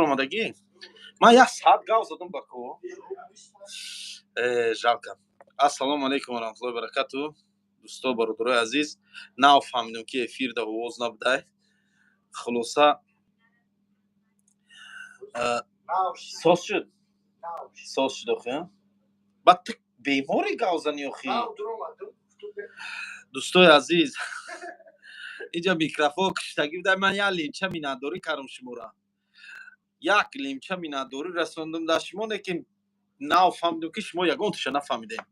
Омадагӣ, ман як саат гав задам ба ко. Жалко. Ассалому алайкум ва раҳматуллоҳи ва баракату, дӯсто, бародарои азиз. Нав фаҳмидем, ки эфир да овоз набудай. Хулоса, соз шуд, соз шуд. Охи, баъд ту бемори, гав занӣ, охи. Дӯстои азиз, инҷа микрофон киштагӣ буда. Ман як лимча миннатдорӣ кардам шуморо, як лимча миннатдорӣ расондум дар шумо, лекин нав фаҳмидем, ки шумо ягонташа нафаҳмидем.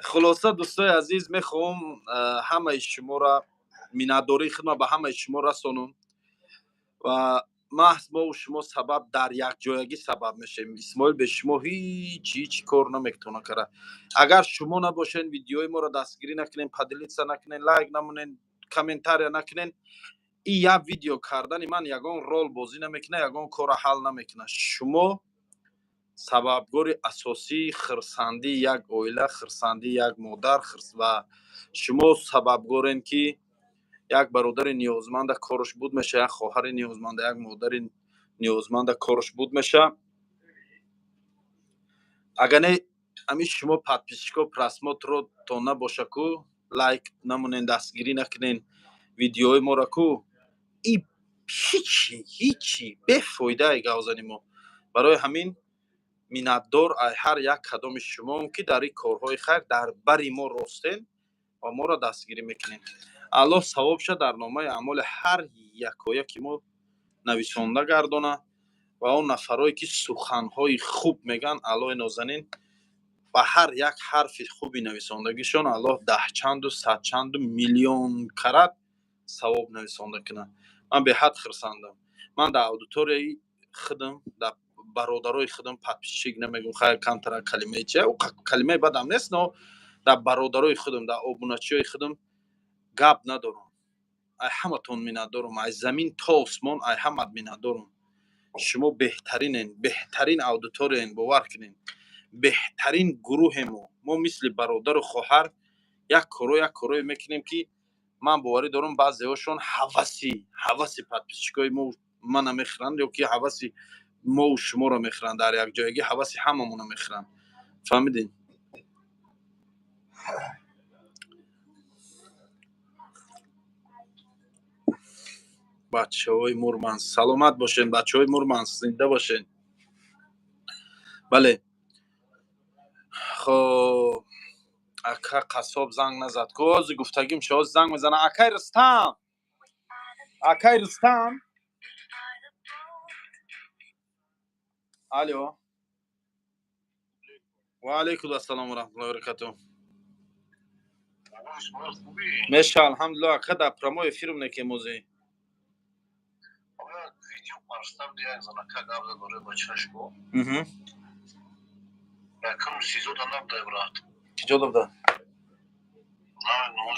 Хулоса, дӯстои азиз, мехоҳам ҳамаи шуморо, миннатдории худма ба ҳамаи шумо расонам ва маҳз мову шумо сабаб, дар якҷоягӣ сабаб мешавем. Исмоил бе шумо ҳеҷ ҳеҷ кор наметавона кара. Агар шумо набошен, видеои моро дастгирӣ накунен, поделиться накунен, лайк намонен, комментария накунен, и як видео кардани ман ягон рол бозӣ намекунад, ягон корро ҳал намекунад. Шумо сабабгори асосии хирсандии як оила, хирсандии як модар, ва шумо сабабгорен, ки як бародари ниёзманда кораш буд меша, як хоҳари ниёзманда, як модари ниёзманда кораш буд меша. Агар не, ҳамин шумо подписчико, просмотро то набоша ку, лайк намонен, дастгирӣ накунен видеои моро ку, и ҳичи ҳичи бефоидае гавзани мо. Барои ҳамин миннатдор ай ҳар як кадоми шумоам, ки дар ин корҳои хайр дар бари мо ростен ва моро дастгирӣ мекунем. Аллоҳ савобша дар номаи аъмоли ҳар якояки мо нависонда гардона ва он нафарое, ки суханҳои хуб мегӯянд, Аллоҳи нозанин ба ҳар як ҳарфи хуби нависондагишон Аллоҳ даҳчанду, садчанду, миллион карат савоб нависонда кунад. Ман беҳад хирсандам. Ман дар аудиторияи худам, дар бародарои худам, подписчик намегӯм, хайр, камтара калимаи чи, калимаи бадам нест, но дар бародарои худам, дар обуначиҳои худам гап надорам. Ай ҳаматон миннатдорам, ай замин то осмон, ай ҳамат миннатдорам. Шумо беҳтаринен, беҳтарин аудиторияен, бовар кунед, беҳтарин гурӯҳе. Мо мисли бародару хоҳар як коро, як корое мекунем, ки ман боварӣ дорам, баъзеҳошон ҳаваси подписчикои мо мана мехӯранд ё ки ҳаваси мову шуморо мехӯранд, дар якҷоягӣ ҳаваси ҳамамонро мехӯранд. Фаҳмидем? Бачаҳои Мурманск, саломат бошен. Бачаҳои Мурманск, зинда бошен. Бале, хоб, ака қассоб занг назад ку? Ҳозир гуфтагим шо, ҳозир занг мезана. Акай Рустам, акай Рустам, алё, ва алайкум ассалом ва раҳматуллоҳи ва баракатуҳ. Меша, алҳамдулиллоҳ. Ака, дар прямой эфирм некемозӣ. Видео парстам, як занака гап задора бачашко. Якам СИЗОда набудай, брат. Киҷо буда?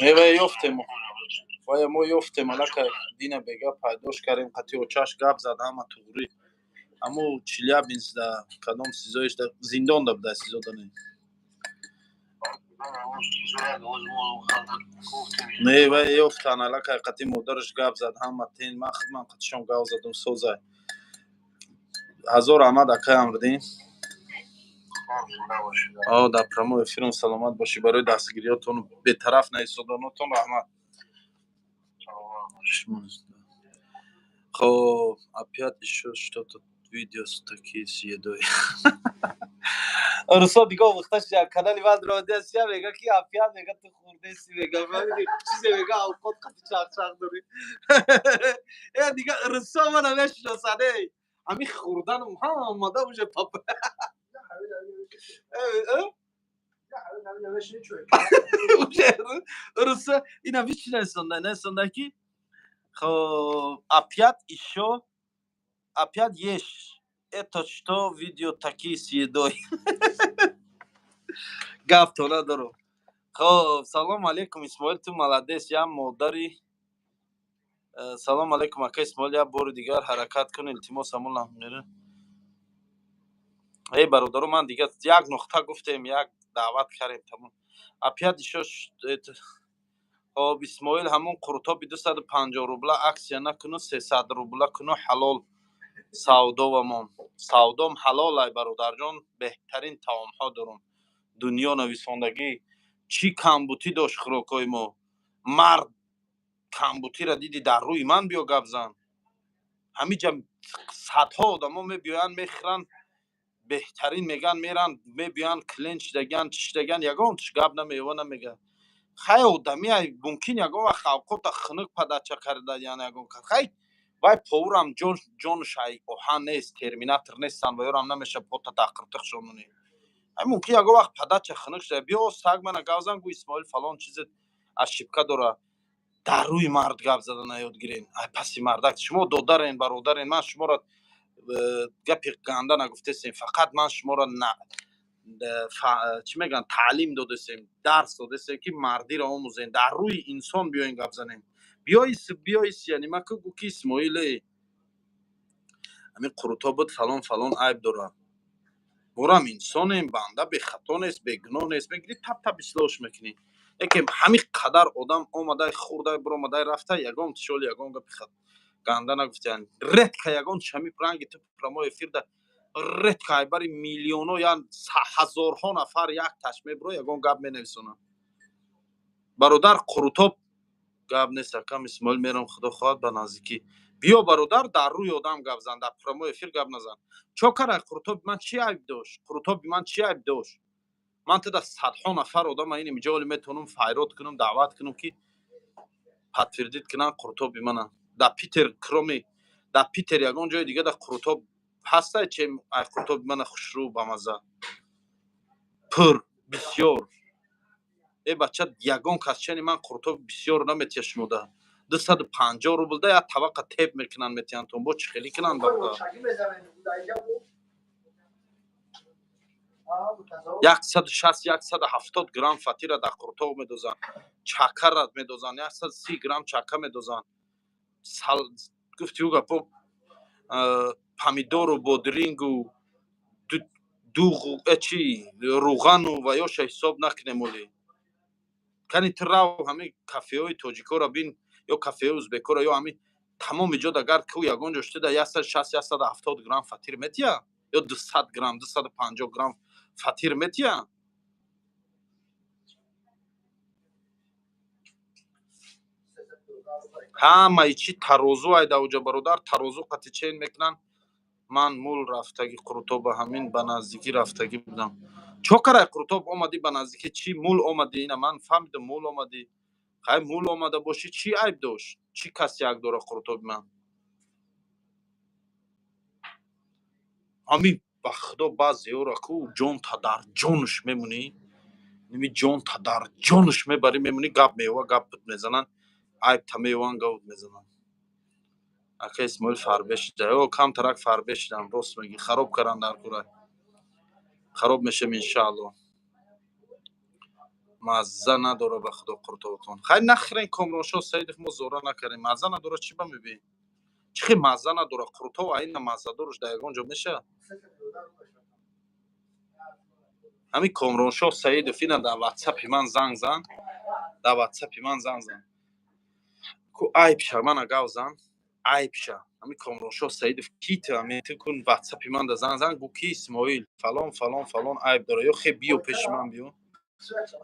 Мева, ёфтем, вая мо ёфтем. Аллакай дина бега пайдош кардем, қати очаш гап зад, ҳама туғрӣ. Аммо Челябинск да кадом СИЗОиш да, зиндон да буда, СИЗОда не. Не, вай ёфтан, аллакай қати модараш гап зад, ҳама тен. Ман худман қатишон гап задум, созай. Ҳазор раҳмат, акай Амриддин. О, дар прямой эфирам саломат бошӣ. Барои дастгириётон, бетараф наистодонотон раҳмат. Хоб, опять ещё что-то видео с такие с едой. Русо дига омӯхта шуда, канали ман родиасия, мега, ки опять, мега, ту хурдеси, мега, чизе, мега, авқот қати чақчақ дорӣ. Э, дига русо мана мешиносад. Эй, ҳамин хурданам ҳамада уже папа. Уже русо ина чӣ нарисонда? Нарисонда, ки хоб, опять ещё, опять ешь это что видео такие с едой. Гафто надорам. Хоб, салом алейкум, Исмоил, ту молодец. Я модари салом алейкум, ака Исмоил, як бори дигар ҳаракат кун, илтимос. Ҳамон лаҳмера. Эй бародаро, ман дига як нуқта гуфтем, як даъват кардем, тамом. Опять ещё. Хоб, Исмоил, ҳамон қуртоби 250 рубла акция накуну, 300 рубла куну, ҳалол. Савдовамон, савдом ҳалол ай, бародарҷон, беҳтарин таомҳо дорум. Дунё нависондагӣ чӣ камбутӣ дошт хӯрокҳои мо? Мард камбутиро диди, дар рӯи ман биё гап зан. Ҳамиҷа садҳо одамо мебиёянд, мехӯранд, беҳтарин меган, меранд, мебиёянд, клиент шидаган, чӣ шидаган, ягон тиш гап намеёва, намега. Хай, одами ай, мумкин ягон вақт авқота хунук подача кардаян ягон кас. Хай, вай поварам ҷонш ай оҳан нест, терминатор нестан, ва ёрам намеша пота тақиртиқ шонунӣ. Ай, мумкин ягон вақт подача хунук шуда. Биё, саг мана гап зан, гӯ Исмоил фалон чизе ошибка дора. Дар рӯи мард гап задан ёд гирен. Ай паси мардак шумо додарен, бародарен, ман шуморо гапи ганда нагуфтесем, фақат ман шуморо чӣ мегӯянд, таълим додесем, дарс додесем, ки мардиро омӯзем, дар рӯи инсон биёен гап занем. Биёис, биёис, яъне ма гӯ ки Исмоиле, ҳамин қуруто буд, фалон фалон айб дорад. Морам инсонем, банда бехато нест, бегуноҳ нест. Мегирӣ, тап тап ислоҳш мекунӣ. Лекин ҳамин қадар одам омадай, хӯрдай, биромадай, рафтай, ягон тишоли ягон гапи ганда нагуфтиян. Редко ягон шами ранги ту прямой эфирда, редко айбари миллионо я ҳазорҳо нафар як таш мебиро, ягон гап менависонад. Бародар, қурутоб гап нест, акам Исмоил, мерам, худо хоҳад, ба наздикӣ. Биё, бародар, дар рӯи одам гап зан, дар прямой эфир гап назан. Чо кара? Қурутоби ман чӣ айб дошт? Қурутоби ман чӣ айб дошт? Ман туда садҳо нафар одам ин инҷо оли метавонам файрод кунам, даъват кунам, ки подтвердить кунанд қурутоби мана. Дар Питер, кроме дар Питер, ягон ҷои дига дар қурутоб ҳастай, чем ай қурутоби мана хушрӯ, бамаза, пур, бисёр? Э, бача, ягон кас чени ман қурутоби бисёр наметия. Шумода 250 рубл да як табақа теб мекунанд, метиҳанд. Бо чӣ хелӣ кунанд, бародар? 160, 170 грамм фатира дар қурутоб медозанд, чакара медозанд, 130 грамм чака медозанд. Гуфти ӯ гапо, помидору бодирингу дуғу чи руғану ва ёша ҳисоб накунем. Оли кани ту рав, ҳамин кафеҳои тоҷикоро бин ё кафеҳои узбекоро, ё ҳамин тамоми ҷо агар ку ягон ҷо шуда, 160, 170 грамм фатир метия ё 200 грамм, 250 грамм фатир метия? Ҳамаи чи тарозу айда уҷа, бародар, тарозу қати чен мекунанд. Ман мул рафтагӣ, қурутоба ҳамин ба наздикӣ рафтагӣ будам. Чо карай, қурутоб омадӣ ба наздикӣ? Чӣ мул омадӣ? Ина ман фаҳмидам, мул омадӣ. Хай, мул омада бошӣ, чӣ айб дошт? Чӣ каси як дора қурутоби ман? Ҳамин, ба худо, баъзеёра ку ҷонта дар ҷонаш мемонӣ, ними ҷонта дар ҷонаш мебарӣ, мемонӣ, гап меёва, гап мезананд, айбта меёванд, гап мезананд. Ака Исмоил, фарбе шида ё камтарак фарбе шидам, рост мегӣ, хароб каранд дар кура, хароб мешем, иншаалло. Мазза надора, ба худо, қуртобатон. Хай, нахӯрен. Комроншо Саидов, мо зора накардем. Мазза надора, чӣ ба мебӣ? Чӣ хел мазза надора қурутов? Аина маззадорш дар ягон ҷо мешавад? Ҳамин Комроншоҳ Саидов, ина дар ватсапи ман занг зан, дар ватсапи ман занг зан ку, айб ша, мана гав зан, айб ша. Ҳамин Комроншоҳ Саидов ки ту? Ҳамин ту кун, ватсапи ман да занг зан, гӯ ки Исмоил фалон фалон фалон айб дора, ё хе биё пеши ман, биё,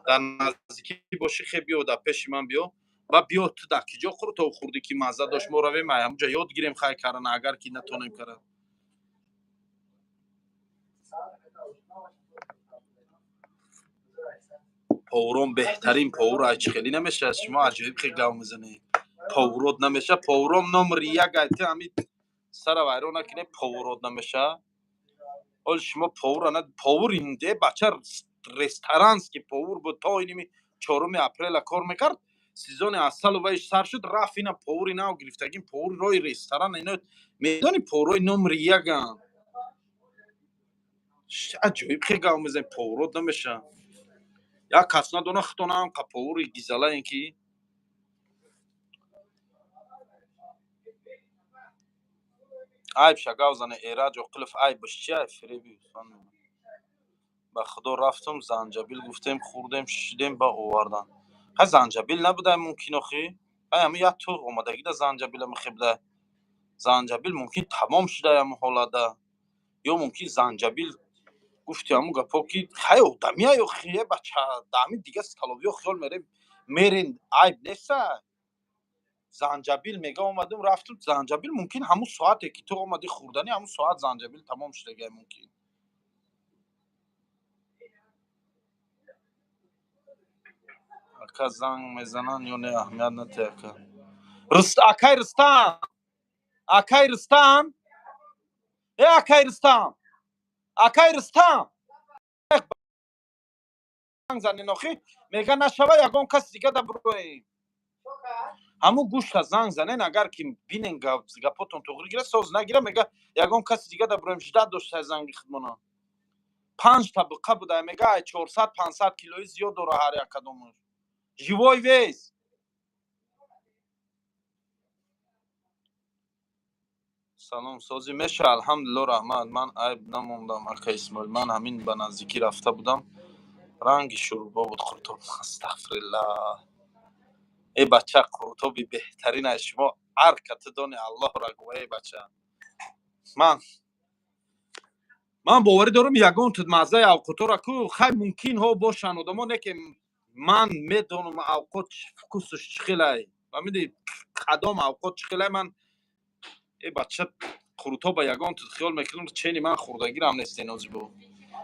дар наздикӣ бошӣ, хе биё, дар пеши ман биё ва биё. Ту дар ки ҷо қурутов хӯрдӣ, ки мазза дошт? Мо равем, ай ҳамуҷа ёд гирем, хай карана, агар ки натонем карад. Поварон беҳтарин повар ай, чӣ хелӣ намешавад? Шумо аҷоиб хел гав мезанед. Поварот намешавад, поваром номери як ай. Ту ҳамин сара вайрон накунед, поварот намешавад. Ҳол шумо повара на, повар инде бача ресторанский повар буд, то иними 4-уми апрела кор мекард. Сезони асалу вай сар шуд, рафт, ина повари нав гирифтагим, повари рои ресторан. Ино медони, поварои номери яган. Аҷоиб хел гав мезанед, поварот намешавад. Як кас надона, худтона ҳам повари гизалаен ки айб ша гав зане. Эраҷ Оқилов, айбаш чи? Айб фиреби. Ба худо, рафтам, занҷабил гуфтем, хӯрдем, шишидем, ба овардан. Хай, занҷабил набудай мумкин охи. Ай, ҳами як ту омадагида занҷабила мехебда. Занҷабил мумкин тамом шуда ҳамун ҳолада, ё мумкин занҷабил гуфти ҳамун гапҳо, ки хай одамия ё хие бача даҳами дига столовиё хиёл мерем, мерен, айб неста. Занҷабил мега, омадум, рафтум, занҷабил мумкин ҳамун соате ки ту омадӣ хӯрданӣ, ҳамун соат занҷабил тамом шудагай мумкин. Ака, занг мезананд ё не, аҳамият натиҳ, ака. Акай Рустам, акай Рустам, э, акай Рустам, акай Рустам, занг занен охи. Мега, нашава, ягон кас дига да бироем. Ҳамун гӯшта занг занен, агар ки бинен, гапотон туғри гира, соз нагира, мега, ягон каси дига да бироем. Ждать дошта занги худмона. Панҷ табиқа буда, мега, ай 400-500 килои зиёд дора ҳар як кадомаш. Живой вес. Салом, созӣ меша? Алҳамдулилло, раҳмат. Ман айб намондам, ака Исмоил. Ман ҳамин ба наздикӣ рафта будам, ранги шӯрбо буд қуртоб. Астағфириллаҳ. Э бача, қуртоби беҳтарин аз шумо арка ту дони, Аллоҳро гӯ. Э бача, ман боварӣ дорам, ягон тут маззаи авқотора ку. Хай, мумкин ҳо бошанд одамо, не ки ман медонам авқот вкусаш чӣ хелай, фаҳмидӣ, кадом авқот чӣ хелай. Ман, э бача, қурутоба ягон тут хиёл мекунам, чени ман хӯрдагирам нестен озибо.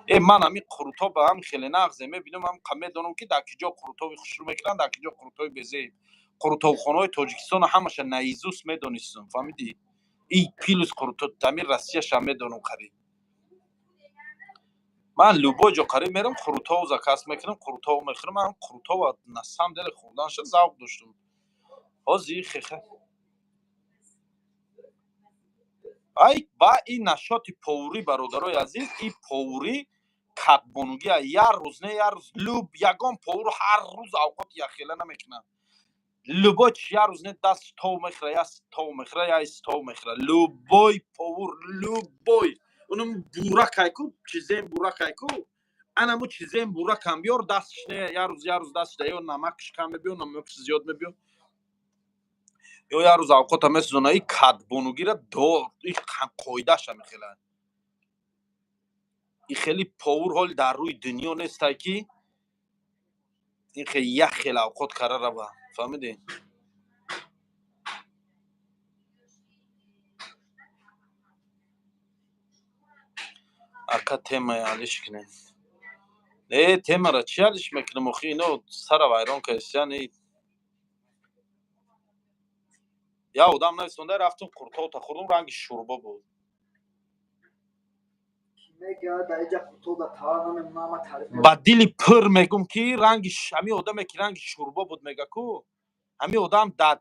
Э, ман ҳамин қурутоба ҳам хеле нағзе мебинам, ҳам медонам, ки дар киҷо қурутоби хушрӯ мекунанд, дар киҷо қурутоби безеб. Қурутобхонаҳои Тоҷикистона ҳамаша наизусть медонистам, фаҳмидӣ? И плюс қурутоб ҳамин Россияшам медонам қариб. Ман любой ҷо қариб мерам, қурутов заказ мекунам, қурутов мехӯрам. Ман қурутова на самом деле хӯрданша завқ доштам. Ҳозир хеха ай ба ин нашоти поварӣ, бародарои азиз, и поварӣ катбонугия як рӯз не, як рӯз люб ягон повар ҳар рӯз авқоти якхела намекунад. Любой чи як рӯз не, даст тов мехӯра, як тов мехӯра, як стов мехӯра. Любой повар, любой унум буракай ку, чизем буракай ку, анаму чизем буракам биёр, дастш не, як рӯз, як рӯз дастш ё намакш кам мебиё, намакш зиёд мебиё, ё як рӯз авқота месӯзона. И катбонугира до и қоидаша мехела. И хеле повар ҳоли дар рӯи дунё нестай, ки ин хеле як хел авқот кара рава, фаҳмидӣ? Ака, темаи алиш кунем. Э, темара чӣ алиш мекунем охи? Ино сара вайрон кардисиян. Як одам нависонда, рафтум, қуртовта хӯрдум, ранги шӯрбо буд. Ба дили пур мегум, ки ранги ҳамин одаме ки ранги шӯрбо буд, мега ку, ҳамин одам дар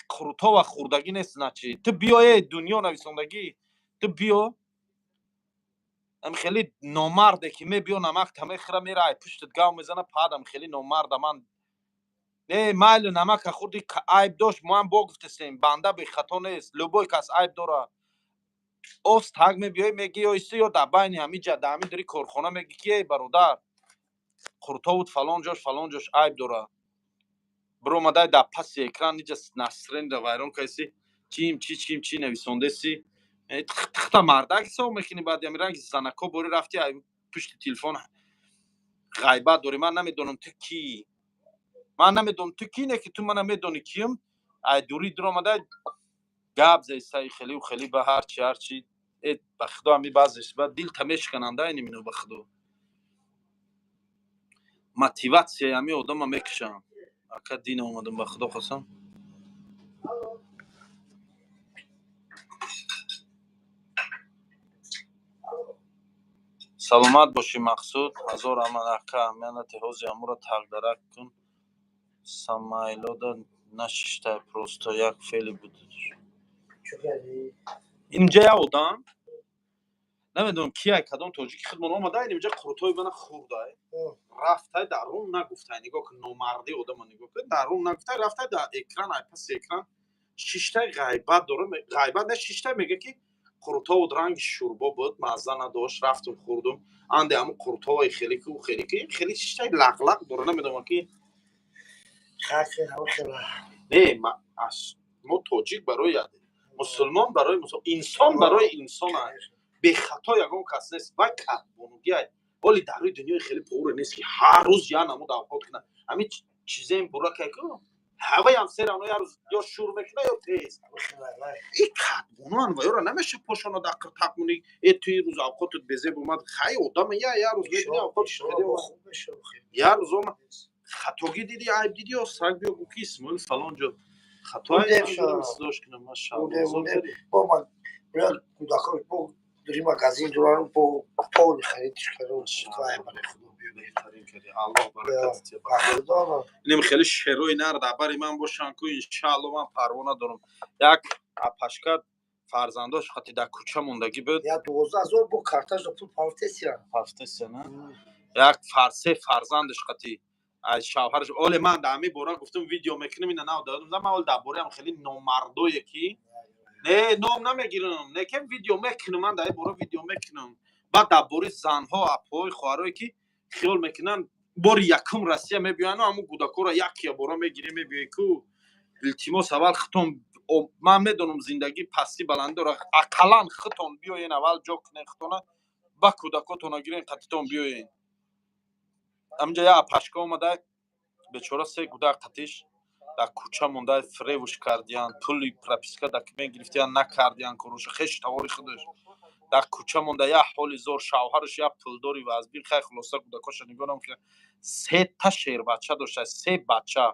қурутова хӯрдагӣ нест. Значит, ту биё, э дунё нависондагӣ, ту биё, ам хеле номарде ки мебиё, намакта мехӯра, мера, ай пуштат гав мезана. Падам хеле номарда ман не, майли, намака хӯрди, айб дошт, моам бо гуфтесем, банда бехато нест, любой кас айб дора. Оз так мебиёй, меги, ё исти, ё дар байни ҳамиҷа, дар ҳамин дари корхона меги, ки эй бародар, қуртовут фалон ҷош, фалон ҷош айб дора. Биромадай дар паси экран иҷа настроениеро вайрон кардеси, чим чи, чим чи нависондаси, тихта мардак ҳисоб мекунӣ. Баъд ҳами ранги занако бори рафти, пушти телефон ғайбат дорӣ. Ман намедонам ту кӣ, ман намедонам ту кӣ, не ки ту мана медонӣ киюм. Ай дури дуромада гап зесаи хелиу хели ба ҳарчи ҳарчи. Э, ба худо, ҳами баъзеш ба дилта мешикананда ини мино. Ба худо, мотиватсияи ҳами одама мекушам. Ака, дин омадам, ба худо қасам. Саломат бошӣ, Мақсуд, ҳазор раҳмат. Ака, аҳамият ҳози ҳамуро тағдарак кун, самайлода нашиштай, просто як феъли буд. Инҷа як одам, намедонам кияй, кадом тоҷики худмон омада, инҷа қурутои мана хӯрдай, рафтай, дар рум нагуфтай. Нигоҳ кун, номардии одама нигоҳ кун. Дар рум нагуфтай, рафтай, дар экран, ай паси экран шиштай, ғайбат дора. Ғайбат не, шиштай, мега, ки қурутовуд ранги шӯрбо буд, мазза надошт, рафтум, хӯрдум, анде ҳамун қурутоваи хеле ку, хеле ки хеле шиштай лақлақ дора, намедонам ки. Не, мо тоҷик барои мо Мусулмон барои инсон, барои инсон бехато ягон кас нест. Вай кадбонугиай. Оли дар рӯи дунёи хеле повар нест, ки ҳар рӯз я намуд авқот кунад. Ҳамин чизем буракай ку, ҳаваям серано я рӯз ё шур мекуна, ё тез. И кадбонуан ва ёра намеша пошона дар қиртақ мунӣ. Э, туи рӯз авқотут безеб омад. Хай, одама я рӯз мебини, авқот я рӯз омад, хатогӣ диди, айб диди, ё саг биё гӯ, ки Исмоил, фалон ҷо хатош кунам. Машаалло. Кӯдакҳо магазин дорам, бо поли харидиш кардам. Беҳтарин кардӣ, Аллоҳ баракат диҳад. Инем хеле шерои нар дар бари ман бошанд ку, иншаалло, ман парво надорам. Як апашка фарзандош хати дар кӯча мондагӣ буд. Я 12 000 бо карташ пул пафтесия. Пафтесия, на як се фарзандаш хати аз шавҳараш. Оле ман дар ҳамин бора гуфтам, видео мекунам, ина нав дадам. Ман оли дар бораам хеле номардое ки не, ном намегирам, не ки видео мекунам, ман дар ин бора видео мекунам. Баъд дар бораи занҳо, апҳои, хоҳарое ки хиёл мекунанд, бори якум Россия мебиёяну ҳамун кӯдакҳоро як бора мегирӣ, мебиёӣ ку. Илтимос, аввал хитон, ман медонам, зиндагӣ пастӣ баландӣ дорад, ақаллан хитон биёен, аввал ҷо кунен хитона, ба кӯдакотона гирен, қатитон биёен. Ҳаминҷа як апашка омада, бечора, се кӯдак қатиш дар кӯча монда, фиревуш кардиян, пули прописка, документ гирифтиян, накардиян короша, хеш тавори худаш дар кӯча монда, як ҳоли зор, шавҳараш як пулдори вазбин. Хай, хулоса, кӯдакоша нигоҳ ки сета шербача дошта, се бача.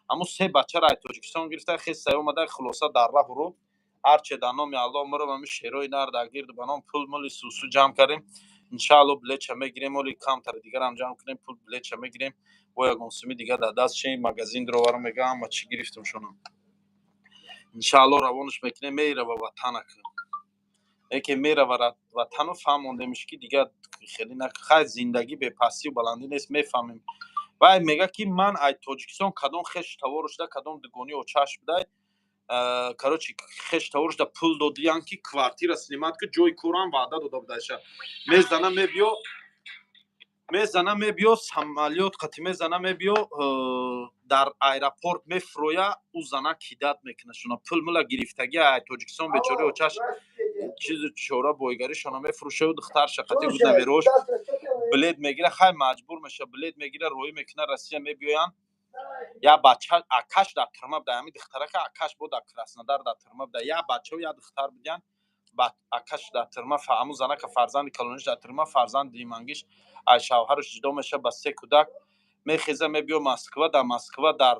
Ҳамун се бачаро аз Тоҷикистон гирифта, хесай омада. Хулоса, дар раҳу рӯ ҳарче дар номи Аллоҳ мурам, ҳамин шерои нар дар гирду ба ном пул мули сусу ҷамъ кардем. Иншаалло, билетша мегирем, оли камтари дигарам ҷамъ кунем, пул билетша мегирем, бо ягон суми дига дар даст ши магазин дуроварам, мега, ҳама чӣ гирифтам шонам, иншаалло, равонаш мекунем, мерава ватанака. Яке мерава ватану фаҳмондемиш, ки дига хеле хай, зиндагӣ бепастию баландӣ нест, мефаҳмем. Вай мега, ки ман ай Тоҷикистон кадом хеш тавору шуда, кадом дугони очаш будай, короче, хеш тавору шуда, пул додиян, ки квартира снимать ки, ҷои корам ваъда дода будайша. Мезана, мебиё, мезана, мебиё, самолёт қати мезана, мебиё, дар аэропорт мефуроя, ӯ зана кидать мекуна шуна, пул мула гирифтаги ай Тоҷикистон. Бечори, очаш чизу чора бойгаришона мефурӯшаву духтарша қати наверош билет мегира. Хай, маҷбур меша, билет мегира, роӣ мекуна, Россия мебиёянд. Я бача, акаш дар тюрьма буда, ҳамин духтарака акаш бо дар Краснодар дар тюрьма буда. Я бачаву я духтар будиян, акаш дар тюрьма, ҳамун занака фарзанди калониш дар тюрьма, фарзанди димангиш аз шавҳараш ҷудо меша, ба се кӯдак мехеза, мебиё Москва. Дар Москва, дар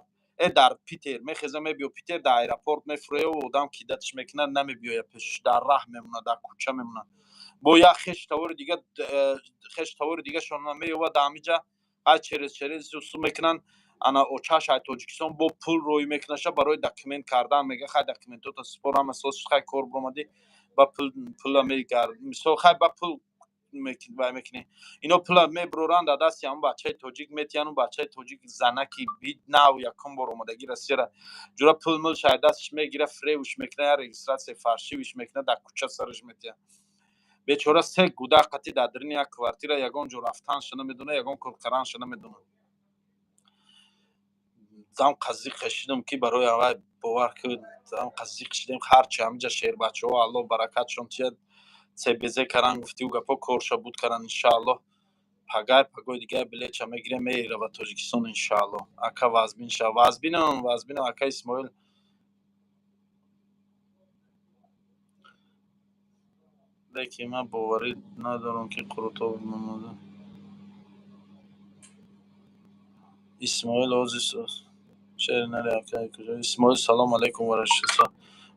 Питер мехеза, мебиё Питер, дар аэропорт мефуроя, одам кидать ш мекунад, намебиёя пешш, дар раҳ мемонад, дар кӯча мемонад. Бо як хеш тавори дига, хеш тавори дигашон меёвад. Дар ҳамиҷа ҳай через су мекунанд. Ана очаш ай Тоҷикистон бо пул роӣ мекунаша барои документ кардан. Мега, хай, документота супор, ҳама соз, хай, кор биромадӣ, ба пул пула мегард, мисол, хай, ба пул вай мекунӣ. Ино пула мебуроранд, дар дасти ҳамун бачаи тоҷик метиҳанд. Бачаи тоҷик, занаки нав якум бор омадагӣ Россияра, ҷура пул мулш ай дасташ мегира, фиревуш мекуна, я регистрация фальшивый ш мекуна, дар кӯча сараш метиҳад. Бечора, се кӯдак қати дар дарини як квартира, ягон ҷо рафтанша намедона, ягон кор карданша намедона. Зам қазиқ кашидам, ки барои авай, бовар ки, зам қазиқ шидем. Ҳарчи ҳамиҷа шербачаҳо, Аллоҳ баракатшон тиҳад, цбз каран, гуфтиу гапо корша буд каран. Иншааллоҳ, пагай пагои дигар билетша мегирем, мерава Тоҷикистон, иншааллоҳ. Ака, вазбин ша. Вазбинам, вазбинам, ака Исмоил. Лекин ман боварӣ надорам, ки Қурутоб мамода Исмоил озис шери нари. Ака, куҷо Исмоил? Салом алайкум ва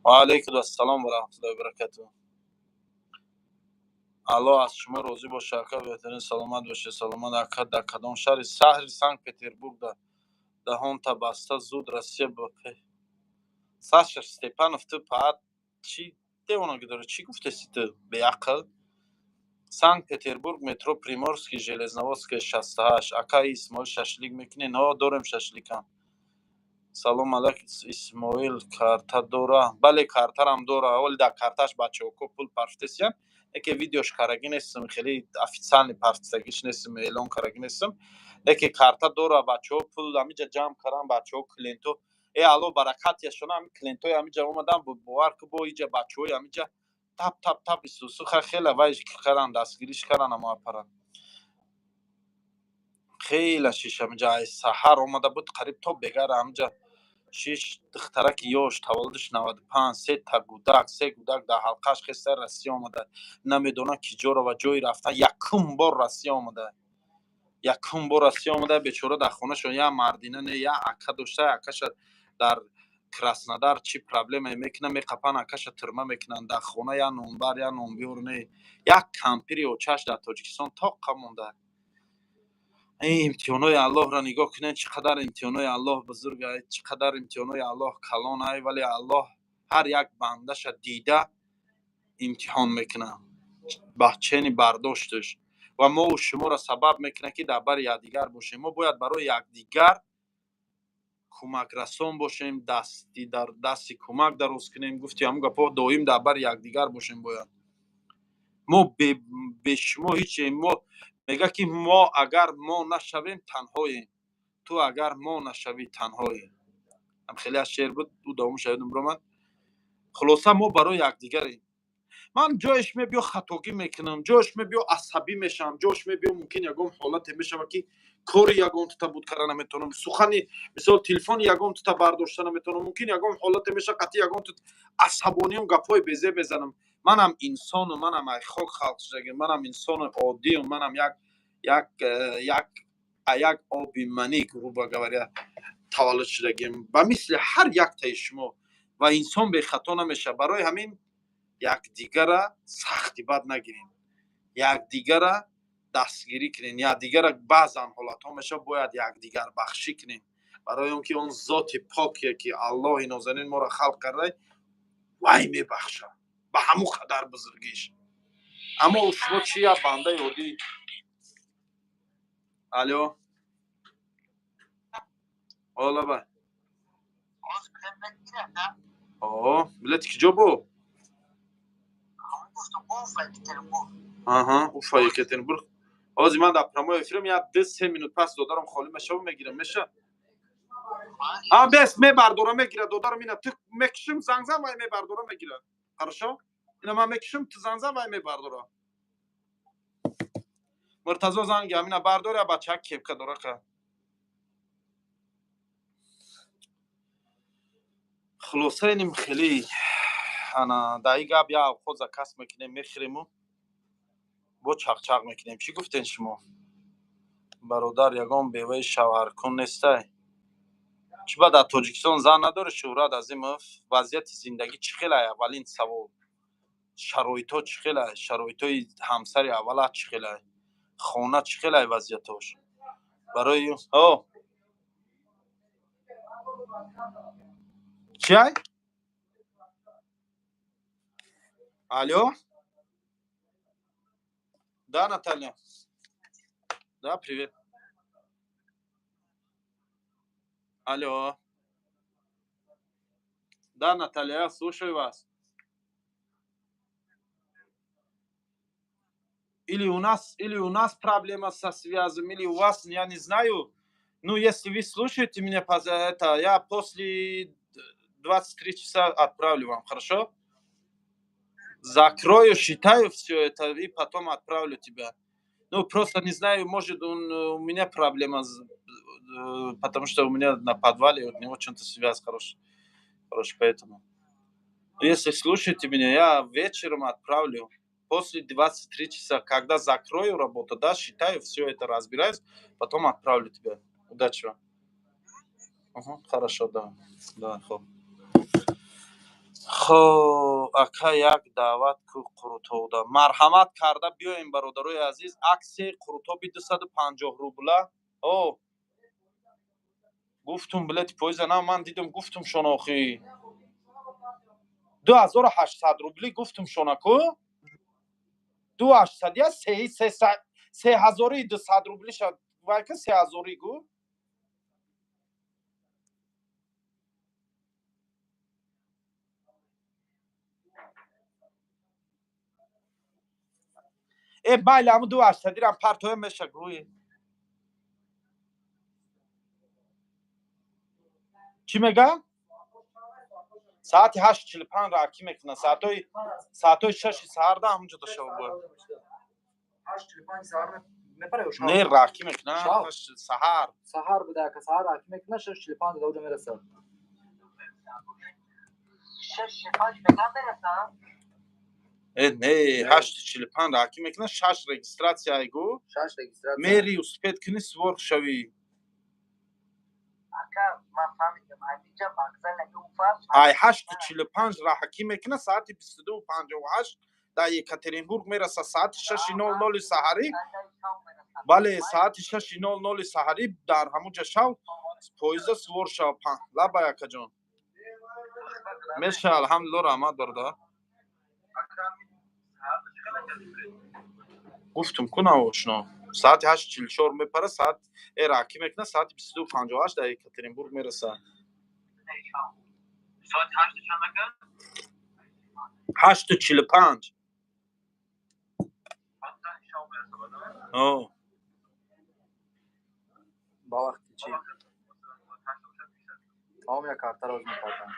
ва алайкум ассалом ва раҳматуллоҳи ва баракатуҳ. Аллоҳ аз шумо розӣ боша, ака, беҳтарин, саломат бошед. Саломат, ака. Дар кадом шаҳри? Шаҳри Санкт Петербург. Да даҳонта баста, зуд Россия ба. Саша Степанов, ту паат чӣ девонагӣ дорӣ? Чӣ гуфтеси ту, беақл? Санкт Петербург, метро Приморский, Железноводская, 68. Ака Исмоил, шашлик мекунед? О, дорем шашликам. Салом алайк, Исмоил карта дора? Бале, картарам дора. Оли дар карташ бачаҳоко пул парфтесиям, яке видеош карагӣ нестам, хеле официальный парфтагиш нестам, эълон карагӣ нестам, леки карта дора. Бачаҳо пул ҳамиҷа ҷамъ кардан, бачаҳо, клиентҳо. Э, Алло баракатияшона, ҳами клиентҳои ҳамиҷа омадан, бовар ку, бо иҷа бачаҳои ҳамиҷа тап тап тап исусу хела вай каран, дастгириш каран. Амо апара хела шиш ҳамиҷа ай саҳар омада буд, қариб то бегара ҳамиҷа шиш. Духтараки ёш, таваллудиш 95, сета гудак, се гудак дар ҳалқаш хеста Россия омада, намедонам ки ҷоро ва ҷои рафтан. Якум бор Россия омада, якум бор Россия омада. Бечора, дар хонашон я мардина не, я ака дошта, акаша дар Краснодар чӣ проблемае мекунад, меқапан, акаша тюрьма мекунанд. Дар хона я нонбар, я нонбиёр не, як кампири очаш дар Тоҷикистон тоқа монда. Ин имтиҳонҳои Аллоҳро нигоҳ кунед, чӣ қадар имтиҳонҳои Аллоҳ бузург ай, чӣ қадар имтиҳонҳои Аллоҳ калон ай. Вале Аллоҳ ҳар як бандаша дида имтиҳон мекунад ба чени бардошташ ва мову шуморо сабаб мекунад, ки дар бари якдигар бошем. Мо бояд барои якдигар кӯмакрасон бошем, дасти дар дасти кӯмак дароз кунем. Гуфти ҳамун гапҳо, доим дар бари якдигар бошем бояд. Мо бе шумо ҳичем. Мо мега, ки мо агар мо нашавем, танҳоем, ту агар мо нашавӣ, танҳоем. Ам хеле аз шеър буд, ӯ давомаш ёдам биромад. Хулоса, мо барои якдигарем. Ман ҷоеш мебиё хатогӣ мекунам, ҷоеш мебиё асабӣ мешавам, ҷош мебиё мумкин ягон ҳолате мешавад, ки кори ягон тута буд карда наметавонам, сухани, мисол, телефони ягон тута бардошта наметавонам. Мумкин ягон ҳолате мешавад, қатъи ягон тут асабониам, гапҳои безеб мезанам. Манам инсону, манам ай хок халқ шудагим, манам инсони оддиюм, манам як оби манӣ, грубо говоря, таваллуд шудагим, ба мисли ҳар яктаи шумо. Ва инсон бехато намешавад. Барои ҳамин якдигара сахти бад нагирем, якдигара дастгирӣ кунем, якдигара баъзан ҳолатҳо мешавад, бояд якдигар бахшӣ кунем, барои он ки он зоти поке, ки Аллоҳи нозанин моро халқ карда, вай мебахшад ба ҳамун қадар бузургиш. Аммо шумо чи, як бандаи оддӣ. Алё, олаба. О, билети ки ҷо бу? Аҳа, Уфа, Екатеринбург. Ҳозир ман дар прямой эфирам, як 2-3 минут пас додарам холӣ мешава, мегирам, меша. А, бес мебардора, мегира додарам. Ина ту мекушим, зангзан, вай мебардора, мегира. Хорошо, ина ман мекушим, ту зангзан, вай мебардора. Муртазо занги ҳамина бардора, бача кепка дора ка. Хулоса, иним хеле ана дар ин гап як авқот заказ мекунем, мехӯрему бо чақчақ мекунем. Чӣ гуфтен шумо, бародар? Ягон беваи шавҳаркун нестай? Чӣ ба дар Тоҷикистон зан надорӣ, Шӯҳрат Азимов? Вазъияти зиндагӣ чӣ хелай? Аввалин савол: шароитҳо чӣ хелай? Шароитҳои ҳамсари аввалат чӣ хелай? Хона чӣ хелай вазъиятош? Барои о чиай? Алло, да, Наталья, да, привет. Алло, да, Наталья, я слушаю вас. Или у нас проблема со связью, или у вас, я не знаю. Ну, если вы слушаете меня, это я после 23 часа отправлю вам, хорошо? Закрою, считаю все это и потом отправлю тебя. Ну, просто не знаю, может, у меня проблема, потому что у меня на подвале вот не очень-то связь хорошая, хорошая, поэтому. Если слушаете меня, я вечером отправлю. После 23 часа, когда закрою работу, да, считаю, все это разбираюсь, потом отправлю тебе. Удачи вам. Угу, хорошо, да. Да, хоб. Хоб, ака, як даъват ку Қурутобда. Марҳамат карда биёем, бародарои азиз. Аксияи Қурутоби 250 рубла. О, гуфтум, билети поеза на, ман дидум, гуфтум шон охи. 2800 рубли гуфтум шонаку. 2800 я 3200 рубли шад. Вайка се ҳазорӣ гу. Э, майли, ҳамун 2800-ирам партоя меша гӯи. Чӣ мега? Саати 8:45 раҳакӣ мекунад. Саатҳои 6 саҳарда ҳамунҷо дошта бояд. Не, раҳакӣ мекунад саҳар. Саҳар буда, ака, саҳар раҳакӣ мекунад, 6:45 да уҷо мерасад. Не, 8:45 раҳакӣ мекунад, 6 регистрация айгу. 6 регистрация. Мери успеть кунӣ, сувор шавӣ. Ай 8:45 раҳакӣ мекунад, саати 22:58 дар Екатеринбург мерасад, саати 6:00 саҳарӣ. Бале, саати 6:00 саҳарӣ дар ҳамунҷа шав, поезда сувор шав. Лабай, акаҷон. Меша, алҳамдулилло, раҳмат, бародар. Гуфтум ку наошно. Саати 8:44 мепара, саат раҳакӣ мекунад, саати 22:58 дар Екатеринбург мерасад. 8:45. Ба вақти чӣ? Тамом, як картаро оз мепартам.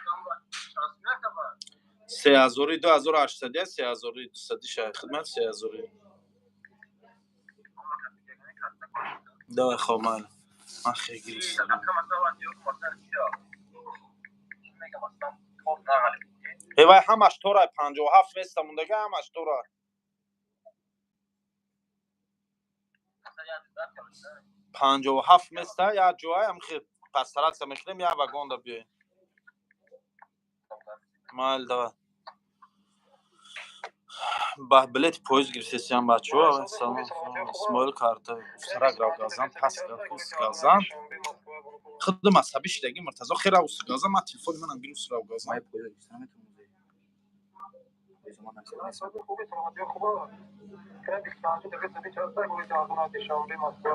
3000 2800, 3200 шай хидмат 3000. Давай, хоб, майли. Ман хеле гирифтам. Э, вай ҳамаш тора, 57 места мондага, ҳамаш тора. 57 места, як ҷоай ҳам хел постараться мекунем, як вагонда биёем. Майли, давай. Ба билети поезд гирифтесиям, бачаҳо. Салом, Исмоил, карта сарак рав газан, пас газан. Худам асабӣ шидаги, Муртазо, хера ус газан, ман телефони манам гир, ус рав газан.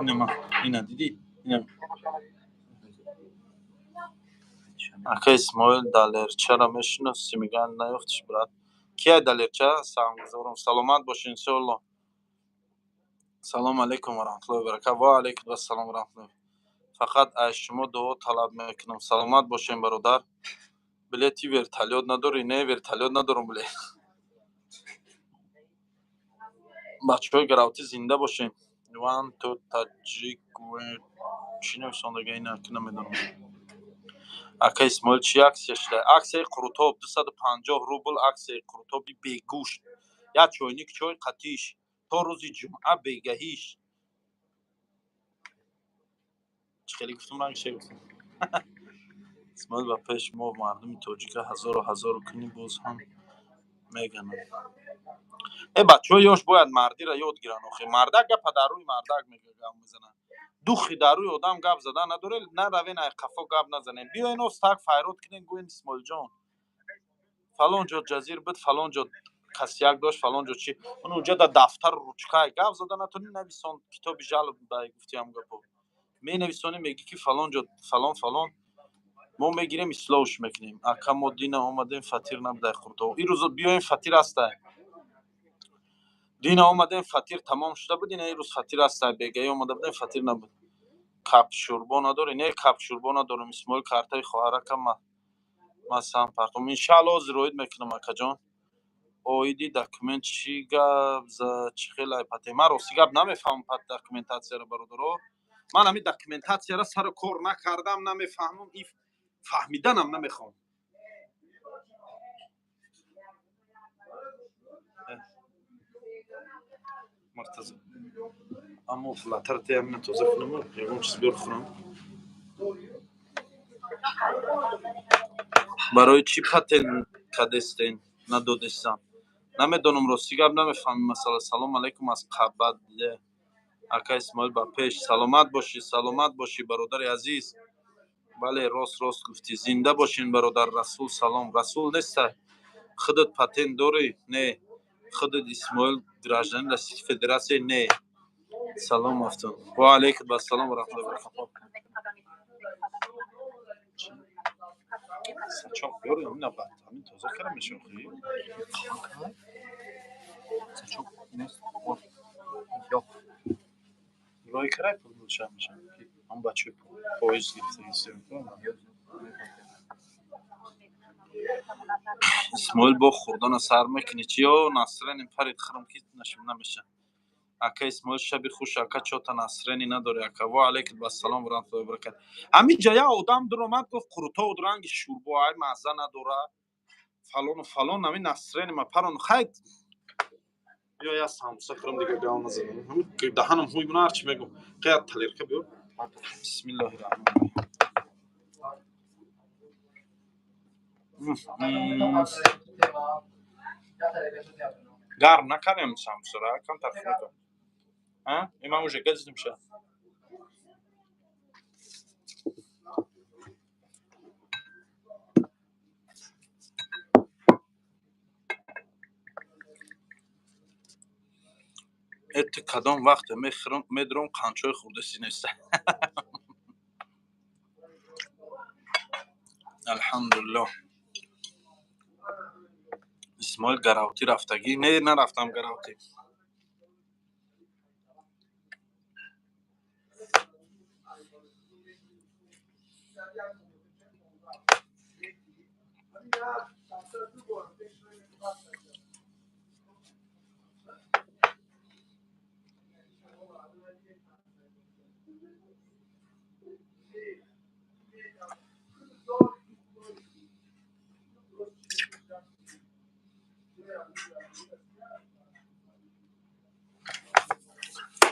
Ина, ина дидӣ? Ина. Ака Исмоил, Далерчаро мешиносӣ? Мегӯянд, наёфтиш, брат. Кия Далерча? Саломгузорам. Саломат бошед, иншоалло. Салому алайкум ва раҳматуллоҳи ва баракатуҳ. Ва алайкум ассалом ва раҳматуллоҳ. Фақат аз шумо дуо талаб мекунам. Саломат бошем, бародар. Билети вертолёт надорӣ? Не, вертолёт надорам билет. Бачаҳои гаравтӣ, зинда бошем. One two таҷик чӣ нависондага, ина ки намедонам. Ака Исмоил, чӣ акция шуда? Акцияи қурутоб, 250 рубл, акцияи қурутоби бегӯшт. Як чойник чой қатиш то рӯзи ҷумъа бегаҳиш. Чӣ хеле гуфтум, ранг ше гуфтум. Исмоил, ба пеш, мо мардуми тоҷика ҳазору ҳазору кунӣ, боз ҳам мегананд. Э, бачаҳои ёш бояд мардиро ёд гиранд охи. Мардак гапа дар рӯи мардак мега, гап мезанад. Духи дар рӯи одам гап задан надоре, наравен, ай қафо гап назанем. Биёен, остак файрод кунен, гӯен: «Исмоилҷон, фалон ҷо ҷазир буд, фалон ҷо касяк дошт, фалон ҷо чӣ». Он уҷа да дафтару ручкай гап зада натонӣ, нависон, китоби жалоб дай гуфтиам гапо. Менависонӣ, мегӣ ки фалон ҷо фалон фалон, мо мегирем, ислоҳш мекунем. Ака, мо дина омадем, фатир набудай хурдо. Ин рӯз биёем, фатир ҳастай. Дина омадем, фатир тамом шуда буд, ина ин рӯз фатир ҳастай. Бегаӣ омада будем, фатир набуд. Кап шӯрбо надорӣ? Не, кап шӯрбо надорам. Исмоил, картаи хоҳаракам ма сам партом. Иншаалло, ҳозир оид мекунам, акаҷон. Оиди документ чӣ гап за, чӣ хел айпате? Ман рости гап намефаҳмам документатсияро, бародаро. Ман ҳамин документатсияро сару кор накардам, намефаҳмам, и фаҳмиданам намехоҳам. Муртазо, аммо флатар те ҳамина тоза кунам, ягон чиз биёр хӯрам. Барои чӣ патент кадестен надодестам? Намедонам, рости гап намефаҳмам масъала. Салом алайкум аз Қабадле. Ака Исмоил, ба пеш. Саломат бошӣ, саломат бошӣ, бародари азиз. Бале, рост, рост гуфтӣ. Зинда бошин, бародар Расул. Салом, Расул неста. Худат патент дорӣ? Не. Худат, Исмоил, гражданин Российской Федерация? Не. Салом афтон. Ва алайкум ассалом ва раҳматуллоҳи ва баракатуҳ. Сачоқ биёр, ҳамина баъд ҳамин тоза кара мешавад. Сачоқ нест. Ёқ. Рои карай пул мешавад. Ҳам бачаи поезд гирифтагӣ. Исмоил, бо хӯрдана сар мекунӣ чи ё настроение парид? Хӯрам ки нашим намеша. Ака Исмоил, шаби хуш, ака. Чота настроение надорӣ, ака. Ва алайкум ассалом ва раҳматуллоҳи ва баракатуҳ. Ҳамин ҷа як одам дуромад, гуфт, қурутоуд ранги шӯрбо, ай мазза надора, фалону фалон. Ҳамин настроение ма парон. Хай, биё, я самбуса хӯрам, дига гав назанам. Даҳанам ҳуй мона, ҳарчи мегӯм. Қия тарелка биёр. Бисмиллоҳи раҳмони раҳим. Гарм накардем самбусара, камтар хунук. Има уже газидимша. Эти кадом вақте мехӯрам, медурам, қанчои хӯрдаси неста. Алҳамдулиллоҳ. Исмоил, Гаравтӣ рафтагӣ? Не, нарафтам Гаравтӣ.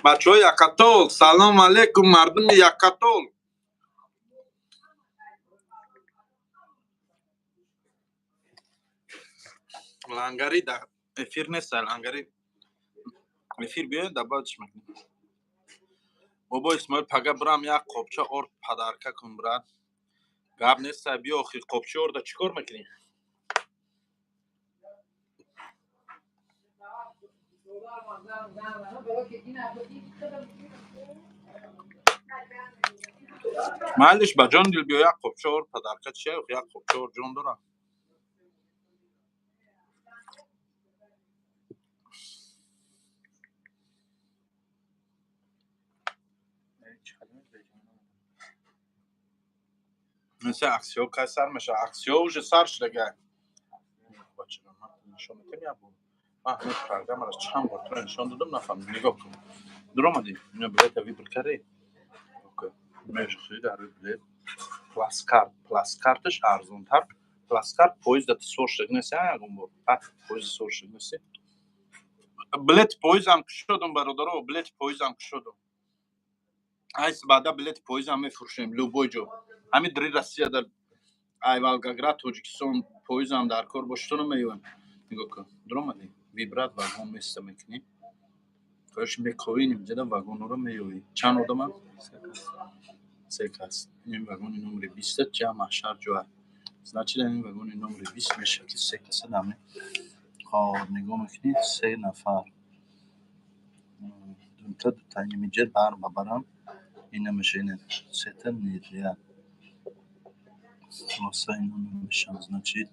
Бачаҳои Якатол, салом алейкум, мардуми Якатол. Лангари дар эфир нест. Лангари эфир биёед, да баъд чӣ мекунем. Бобо Исмоил, пага бирам, як қобча орд подарка кун, брат. Гап неста, биё. Охи, қобча орда чӣ кор мекунӣ? Майлиш, ба ҷон дил биё, як қобча орд подарка чия? Як қобча орд ҷон дорад. Мисли аксиё кай сар мешавад? Аксиё уже сар шудага. Нишон метем як бор. Ман ҳамин программаро чанд бор туро нишон додам, нафаҳмидам. Нигоҳ кун, дуромадӣ, ина билета выбор кардӣ, мешухӣ дар рӯи билет плацкарт. Плацкарташ арзонтар. Плацкарт поезда ту сор шуд неси? Ягон бор поезда сор шуд неси? Билети поездам кушодум, бародаро, билети поездам кушодум. Айс баъда билети поездам мефурӯшем любой ҷо. Ҳамин дри Россияда, ай Волгоград, Тоҷикистон поездам дар кор бошад, меёем. Нигоҳ кун, дуромадӣ, выбрать вагон место мекунӣ, короче, мековӣ, инҷода вагонҳоро меёвӣ. Чанд одаманд? Се кас. Ин вагони номери 20-а ҷа маҳшар ҷоа. Значит, ин вагони номери 20 мешавад, ки се каса даме. Хоб, нигоҳ мекунӣ, се нафар, дута дута, инамиҷа бар ба барам ина меша, ина сета нельзя, хулоса, ино намешавад. Значит,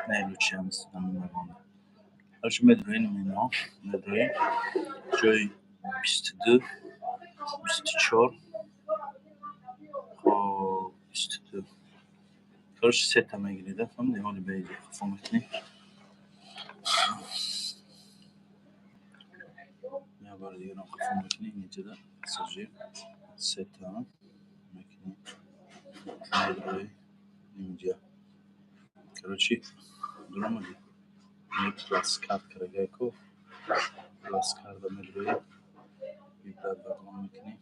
не, лучше ҳамин вагон. Короче, медроем ино, медроем ҷои 22, 24. Хоб, 22. Короче, сета мегирида, фаҳмидӣ? Ҳоли беиҷа хафо мекунӣ, як бори дигарам хафо мекунӣ. Инҷода пассажир сета мекунӣ, медрои инҷа. Короче, дуромадӣ, плацкарт карагайку, плацкарта медрои, выбрать вагон мекунӣ.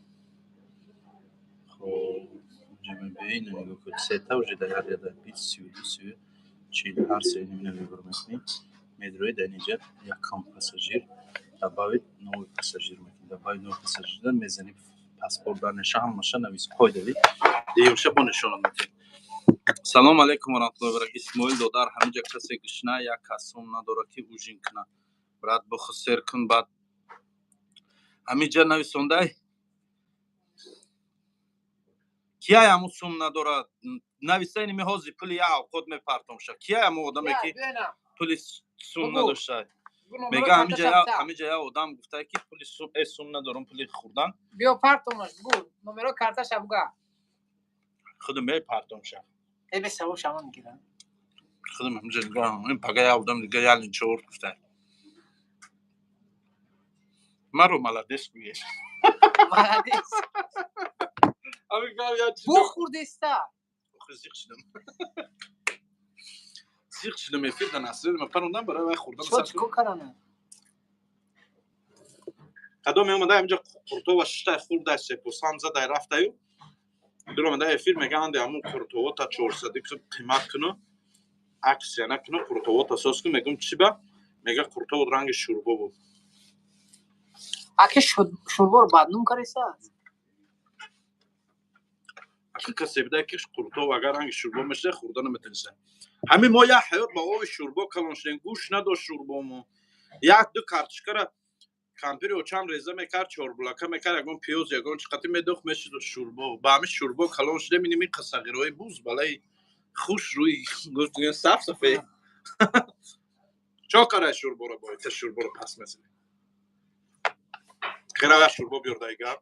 Хоб, инҷа мебиёи, ина нигоҳ кун, сета уже дар як ряда, 20, 32, 30, 40, ҳар се ина выбор мекунӣ, медрои дар инҷа якум пассажир, добавить новый пассажир мекунӣ. Добавить новый пассажир мезанӣ, паспорт дар ҳамаша навис, қойдави диюмша бо нишонат метиҳем. Салом алейкум ва раҳматуллоҳи ва баракатуҳ. Исмоил додар, ҳаминҷа касе гушна, як кас сум надорад, ки ужин кунад. Брат, бихӯ, сер кун, баъд ҳаминҷа нависондай. Кияй ҳамун сум надорад? Нависа, ини ҳози пули як авқот мепартомша. Кияй ҳамун одаме, ки пули сум надошта? Мега ҳамиҷа як одам гуфта, ки пули сум надорам, пули хӯрдан. Биё, партомаш, бугу, номеро карташа буга. Худам мепартомша. Э, бесавоб шама мегирам. Худам ҳамиҷа нигоҳ, ин пага як одам дига як линча гуфта. Маро молодец гӯед. Молодец. Бухӯрдеста. Зиқ шудам. Зиқ шудам, эфир да Насрид ма парондам барои вай хӯрдан. Чӣ кор кардана? Кадом меомада, ҳаминҷа қуртова шиштай хӯрдай, сепосам задай, рафтаю дуромада эфир, мега, анде ҳамун қуртовота 400 қимат куну, акция накуну, қуртовота сос кун. Мегум, чӣ ба? Мега, қуртовот ранги шӯрбо буд. Аки, шӯрборо баднум кариса? Аки, касе буда, ки қуртов агар ранги шӯрбо мешуда, хӯрда наметавониста. Ҳамин мо як ҳаёт ба оби шӯрбо калон шудем, гӯш надошт шӯрбомо. Як ду картошкара кампири очам реза мекард, чорбулака мекард, ягон пиёз, ягон чӣ қати медохт, мешуд шӯрбо. Ба ҳамин шӯрбо калон шудем. Иними қасағирои буз балаи хуш рӯи гуфт, саф сафед чо карай шӯрборо, боита шӯрборо пас мезанем. Хера, шӯрбо биёрдайга.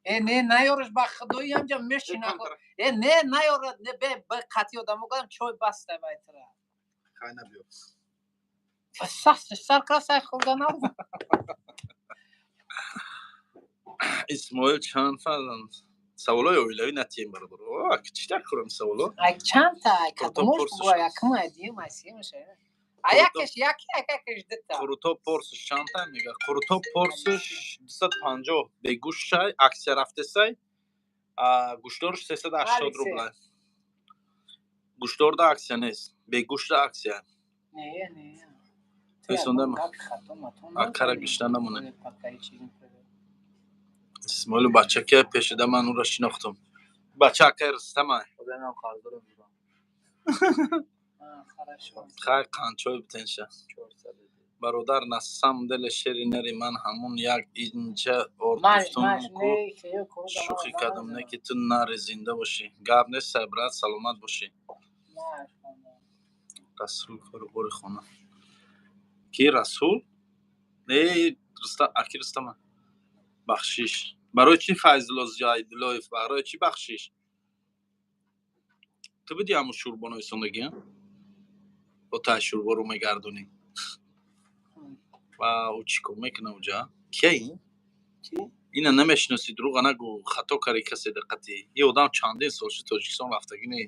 Э, не, наёраш, ба худои, ҳамҷа мешина. Э, не, наёрад, не, бе бе қати одамо гадам, чой баста байтра. Хай, набиё. Сар красай хӯрда набуд. Исмоил чанд фарзанд? Саволои оилавӣ натием, бародар, чӣ так хӯрам саволо? Ай, чандта, ай, кадомош бугӯ, якум, ай, дуюм, ай, сеюмаш, ай, якеш яки, якеш дута. Қурутоб порсиш чандта, мега. Қурутоб порсиш 250, бегӯштай, акция рафтесай, гӯштдорш 380 рубла. Гӯштдорда акция нест, бегӯшта акция. Не, не. Акара гишта намонед. Исмоилу бача ки пешида, ман ӯро шинохтум. Бача акаи Рустама. Хай, қанчой битенша, бародар. На самом деле, шери нари, ман ҳамун як инча оргуфтумку, шӯхӣ кардам, не ки ту нари. Зинда бошӣ, гап нест, брат, саломат бошӣ. Расул кору бори хона ки Расул не, аки Рустама. Бахшиш барои чӣ, Файзулло Зиёидуллоев, барои чӣ бахшиш? Ту бидӣ ҳамун шӯрбо нависондагӣ, бо тай шӯрборо мегардонӣ ва ӯ чӣ кор мекунад уҷа? Кия ин? Ина намешиносӣ, дурӯға нагӯ, хато карди касе диққати. И одам чандин сол шуд Тоҷикистон рафтагӣ не.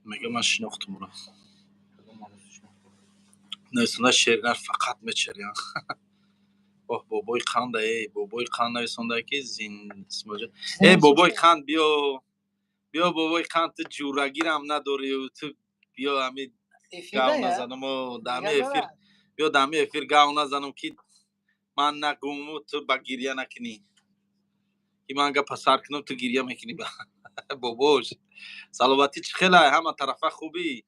Мега, ман шинохтум ӯро. Нависонда, шеринар фақат мечарян. Оҳ, бобои қанда, э, бобои қанд нависонда, ки э, бобои қанд, биё, биё, бобои қанд, ту ҷурагирам надорӣ, ту биё, ҳами гав назанам дами эфир, биё, дами эфир гав назанам, ки ман нагуму ту ба гирья накунӣ, ки ман гапа сар кунам, ту гирья мекунӣ. Бобош, саломатӣ чӣ хелай, ҳама тарафа хубӣ?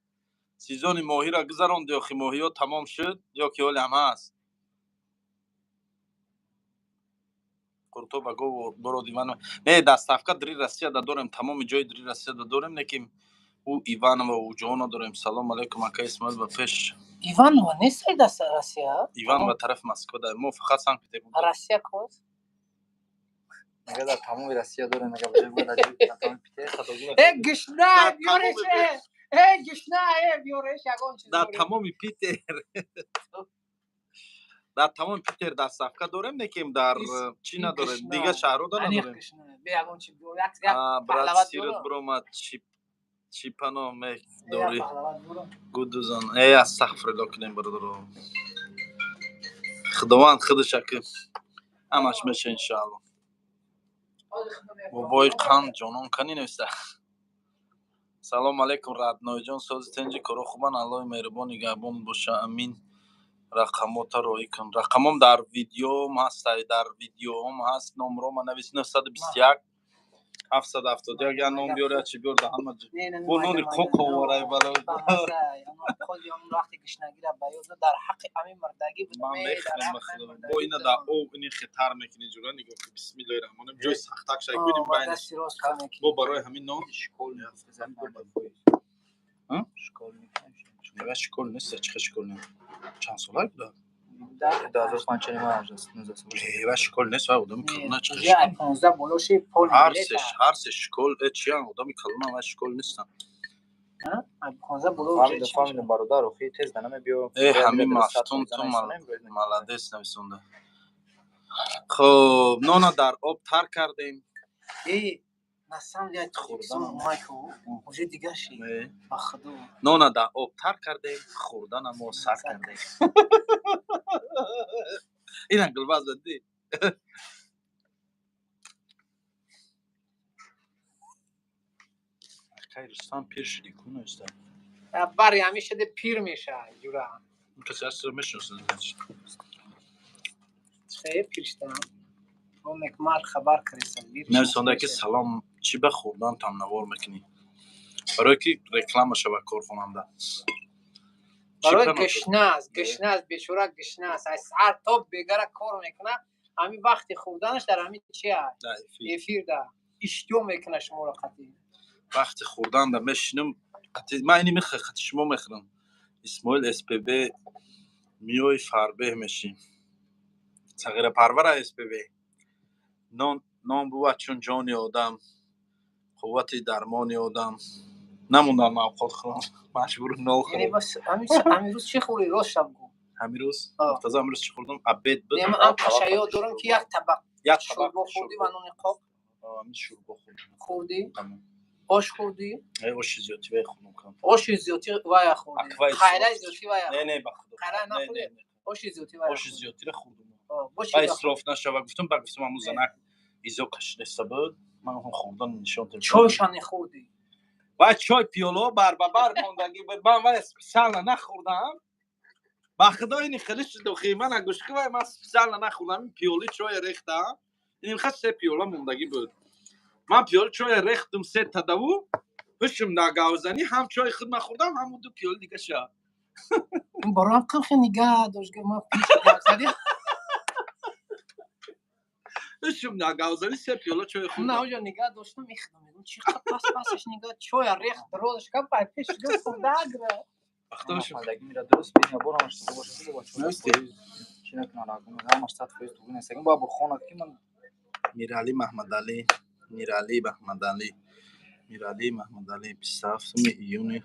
Сезони моҳиро гузаронди, охи моҳиҳо тамом шуд ё ки ҳоле ҳам ҳаст? Қуртоба го бороди ман не, доставка дри Россияда дорем, тамоми ҷои дри Россияда дорем, не ки ӯ Иваново уҷоҳо надорем. Салом алейкум, ака Исмоил, ба пеш. Иваново нест даст Россия? Иваново тарафи Москва да, мо фақат Санкт Петербург. Россия коз? Мега, дар тамоми Россия дорем, мега, дар тамоми Питер. Э, гишна биёреш, э, гишна, э, биёреш ягон чиз. Дар тамоми Питер, дар тамоми Питер доставка дорем, не ки дар чӣ надорем, дигар шаҳрҳо да надорем. Брат, сирот биромад, чипано дори гудузон. Э, астағфирулло кунем, бародаро, Худованд худаш аки ҳамаш меша, иншоалло. Бобои қанд ҷонон кани нависта. Салом алейкум, роднойҷон, сози, тинҷи, коро хубан, Аллоҳи меҳрубон нигаҳбон боша, амин. Рақамота роӣ кун. Рақамом дар видеом ҳаст, дар видеоом ҳаст. Номрома навис: 921 771. Я ном биёр, я чи биёр, да ҳама бо нони қоқ оварай бало. Вақте гишнагира ба ёд дар ҳаққи ҳамин мурдагӣ буд. Ман мехӯрам, ба худо, бо ина дар об ини хитар мекунӣ, ҷура нигоҳ ки, бисмиллоҳи раҳмон, ҷои сахтак шай кунем байнаш бо барои ҳамин нон. Не, школ нест, чӣ школ не? Чанд сола буда? 2005 нима 18 19 сола. Э, ва школ нест, ва одами калона чӣ Уже ай 15 боло ши пол. Ҳар се школ, э, чиян, одами калона ва школ нестан. Ай 15 боло уже. Фаҳмидам, фаҳмидам, бародар, охи тез да намебиё. Э, ҳамин мафтун ту молодец нависонда. Хоб, нона дар об тар кардем. Э, на самом деле Тоҷикистон омад ку, уже дигар ши. Э, Ба худо. Нона дар об тар кардем, хӯрдана мо сар кардем. Ина гулбаз задӣ. Акай Рустам, пир шудӣ ку, наиста? Бари ҳамин шуде пир меша, ҷура. Касе ҳаст, мешиносад. Хе, пир шудам. Омек мар хабар кардеса. Нависонда ки салом, чӣ ба хӯрдан тамнавор мекунӣ? Барое ки реклама шава корхонанда. Барои гушна аст, гушна аст, бечора гушна аст. Аз саҳар то бегара кор мекунад, ҳамин вақти хӯрданаш дар ҳамин чи аст? Эфир да. Иштиҳо мекунад шуморо қатъӣ. Вақти хӯрданда мешинам, ман ини мехӯрам, қати шумо мехӯрам. Исмоил СПБ миёи фарбеҳ мешӣ. Сағирапарвара СПБ. Нон нон бувад чун ҷони одам, қуввати дармони одам. Намондам мавқот хӯрам, маҷбур нол Яъне хӯрам. бас ҳамин рӯз чӣ хӯрӣ, рост шаб гӯ. Ҳамин рӯз? А. Муртаза, ҳамин рӯз чӣ хӯрдам? Обед буд. Не, ман ам қаша ёд дорам ки як табақ Як табақ шӯрбо хӯрдӣ ва нони қоқ. Ҳамин шӯрбо хӯрдам. Хӯрдӣ? Тамом. Ош хӯрдӣ? Э, оши зиёдтӣ вай хӯрдам кам. Оши зиёдтӣ вая хӯрдӣ. Акваи Хайраи соф. зиёдтӣ вая. Не, не, ба худо. Хайра Не, нахӯрдӣ? не, не. Оши зиёдтӣ вая. Оши зиёдтиро хӯрдам. Боши. Вай исроф нашава гуфтам, ба гуфтам ҳамун занак изо кашидаиста буд. Ман ҳам хӯрдан нишон додам. Чойша нехӯрдӣ? Вай чой пиёло бар ба бар мондагӣ буд. Ман вай специально нахӯрдам. Ба худо, ини хеле шуд, охи ман гӯшки вай ман специально нахӯрдам. Ин пиёли чоя рехтам. Ин хас се пиёла мондагӣ буд. Ман пиёли чоя рехтум се тадаву. Ҳушум на гавзанӣ ҳам чои худ ман хӯрдам, ҳам ду пиёли дига ша. Бароам қилхи нигаҳ дошт, гуфт ман пеш гап задӣ. Ҳушум на гавзанӣ се пиёла чои На хӯрдам. оҷо нигаҳ доштам, ихтам мегум чӣ қад пас пасаш нигаҳ чоя рехт розаш кап пай пеш гуфт хӯрда гира. Вақто ҳушум. Хандагӣ мира дуруст бина борам аш боша бо Нависти? Чӣ накунам, ҳамаш 100% туғри нест. Ба хона ки ман Миралӣ Маҳмадалӣ, Миралӣ Маҳмадалӣ, Миралӣ Маҳмадалӣ, 27 июни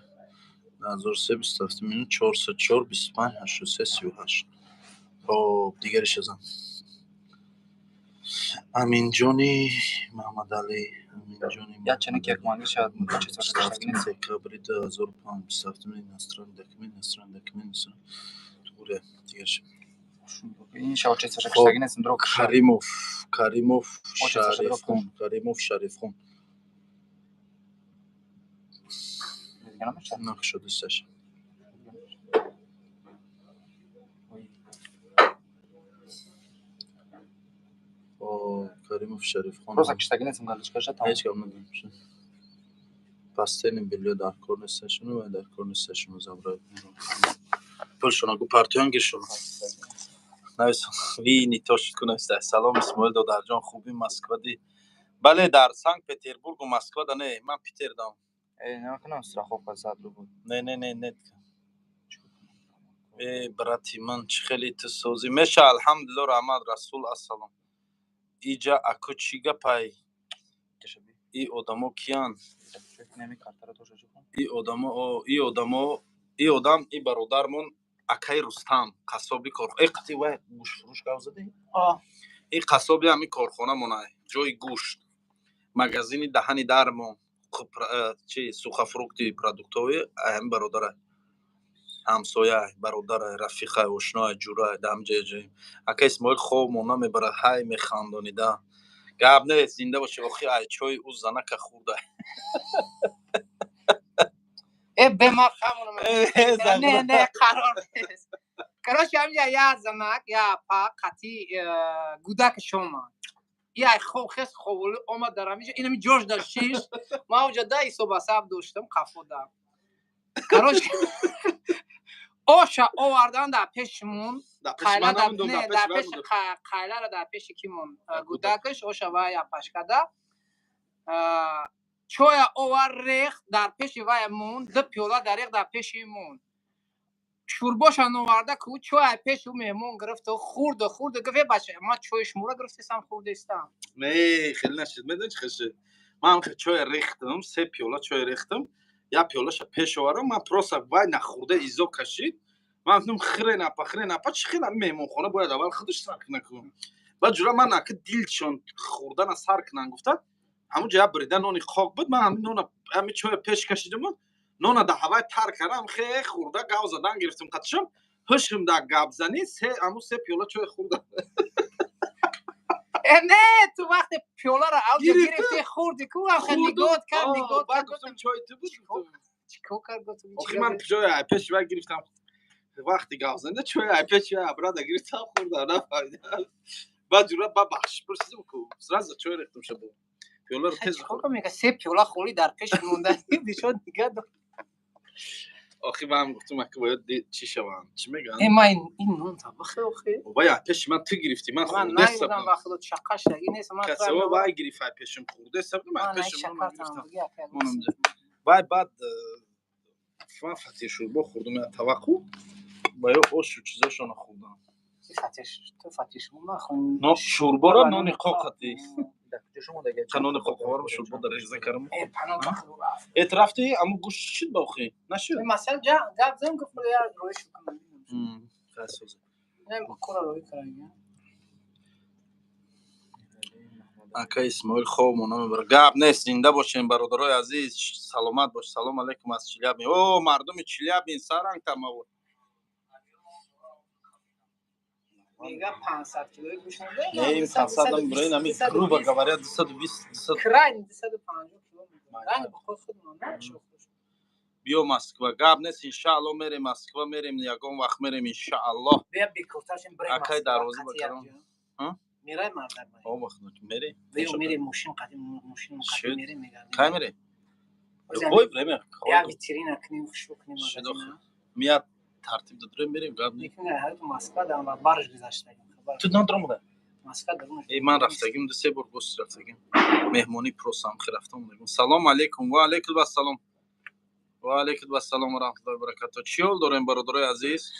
2003, 27 июни, 404 25 83 38. Хоб, дигариш азан. Аминҷони Маҳмадалӣ, Аминҷони Як чане ки як манги шояд чизо 27 декабри 2005, 27 иностранный документ, иностранный документ, иностранный. Туғри, дигариш. Ин шава чизо каштагӣ нест, дро. Каримов, Каримов Очередь. Шарифхон, Каримов Шарифхон. Нақшадисташ. О, Каримов Шарифхон. Просто киштагӣ нестм, галочка ша там. Ҳеҷ гап надорам. Постельное бельё дар кор несташуну ва дар кор несташуну забрать. Пулшона гу партиён гиршуну. Навис ви не то шуд ку нависта. Салом, Исмоил додарҷон, хуби Москва ди. Бале, дар Санкт Петербургу Москва да не, ман Питер дам. Э, накунам страховка зад рубл. Не, не, не, не. Э, брати ман, чӣ хеле ту созӣ меша, алҳамдулилло, раҳмат расул, ассалом. Иҷа аку чӣ гапай? И одамо киян? Неми картара тоша чӣ кун? И одамо, о, и одамо, и одам, и бародармон акаи Рустам, қассоби кор. Э, қати вай гӯштфурӯш гап задӣ? А, Ин қассоби ҳамин корхонамонай, ҷои гӯшт, магазини даҳани дармон, чи сухофрукти продуктовӣ, ҳамин бародарай. Ҳамсояй, бародарай, рафиқай, ошноай, ҷурай, дар ҳамин ҷоя ҷоем. Ака Исмоил хобмон намебарад, ҳай механдонида. Гап нест, зинда бошӣ, охи ай чои ӯ занака хӯрда. Э, бе ма фаҳмонам. Э, Не, не, қарор нест. Короче, ҳаминҷа як занак, як апа қатъи гӯдакаш омад. Як хоб хес хоболӣ омад дар ҳаминҷа, инами ҷош дар шиш. Ман оҷа да ҳисобасаб доштам қафода. Короче, оша овардан дар пешимон. Дар пеши Қайла ман дар намондум, не, дар дар пеши вай пеши мондум. Қайларо дар пеши ки мон? Дар Гӯдакаш оша вай апашкада. Чоя овар, рех дар пеши вай мон, ду пиёла дар рех дар пеши мон. Шӯрбоша новарда ку, чой пеши ӯ меҳмон гирифту хӯрду, хӯрду, гуфт: «Э, бача, ман чои шуморо гирифтестам, хӯрдестам». Не, хеле нашид. Медони, чӣ хел шид? Ман чой рехтам, се пиёла чой рехтам, як пиёлаша пеш овардам. Ман просто вай нахӯрда изо кашид. Ман гуфтам: «Хӯрен, апа, хӯрен, апа, чӣ хел меҳмонхона бояд аввал худаш сар куна ку». Баъд ҷура ман ака дилчон хӯрдана сар кунан гуфта, ҳамун ҷо як бурида нони қоқ буд. Ман ҳамин нона, ҳамин чоя пеш кашидаму нона да ҳавай тар кардам, хе хӯрда, гав задан гирифтам қатишам, ҳушм да гапзанӣ, се ҳамун се пиёла чой хӯрдам. Э, не, ту вақте пиёларо авҷа гирифти, хӯрди ку, ахе нигоҳ кард, нигоҳ кард. Гуфтам: «Чой ту буд». Чикор кард? Гуфтам: «Охи, ман чой пеш вай гирифтам, вақти гап занда чой пеш вай абрада гирифтам, хӯрдам, нафаҳмидам». Баъд ҷура ба бахшиш пурсидам ку, сразу чой рехтам шабо, пиёларо тез. Мега, се пиёла хӯрӣ, дар пеш монда бишод нигаҳ дор. Охи, ман гуфтам, ака, бояд чӣ шаванд, чӣ мегӯянд? Э, ман ин нон табахе, охи. Вай, пеши ман ту гирифтӣ, ман хӯрдестам. Ба худо, чақа шаги нест. Ман касева вай гирифт, ай пешим хӯрдеста будам, ай пешим нон гирифтам. Вай баъд ман фатир шӯрбо хӯрдам, я таваққу ба ё ошу чизошона хӯрдам. Шӯрборо нони қоқати нони қоқоварам, шӯрбо дар реза кардам. Эт рафти, аммо гӯшт шид ба охи нашуд. Масал гап зан, гуфт: «Я рӯи шукам». Рӯи. Ака Исмоил, хоб мона мебара. Гап нест, зинда бошем, бародарои азиз, саломат бош. Салом алейкум аз Челябин. О, мардуми Челябин, саранг тамавуд. Мега, 500 килои гӯшт. Не, ин 500 намебура, ин ҳами, грубо говоря, 220, 200. Крайний 250 кило ранг бихоҳ худ. Биё Москва. Гап нест, иншаалло, мерем Москва, мерем, ягон вақт мерем, иншаалло. Бия, бекорташем, бирем. Акай дарвоза бакарон. Мерай, мардак. Мерем. Биё, мерем, мошин қадим, мошин қадим мерем, мегардем. Кай мерем? Любое время. Я витрина кунем, хушрӯ кунем. Мия тартиб дадурем, мерем, гап не. Москва дар барж гузаштагим. Ту надромада? Москва дарун. Э, ман рафтагим, ду се бор гост рафтагим, меҳмонӣ просам хи рафтам. Салом алейкум. Ва алейкум ассалом, ва алейкум ассалом ва раҳматуллоҳи ва баракатуҳ. Чӣ ҳол дорем, бародарои азиз?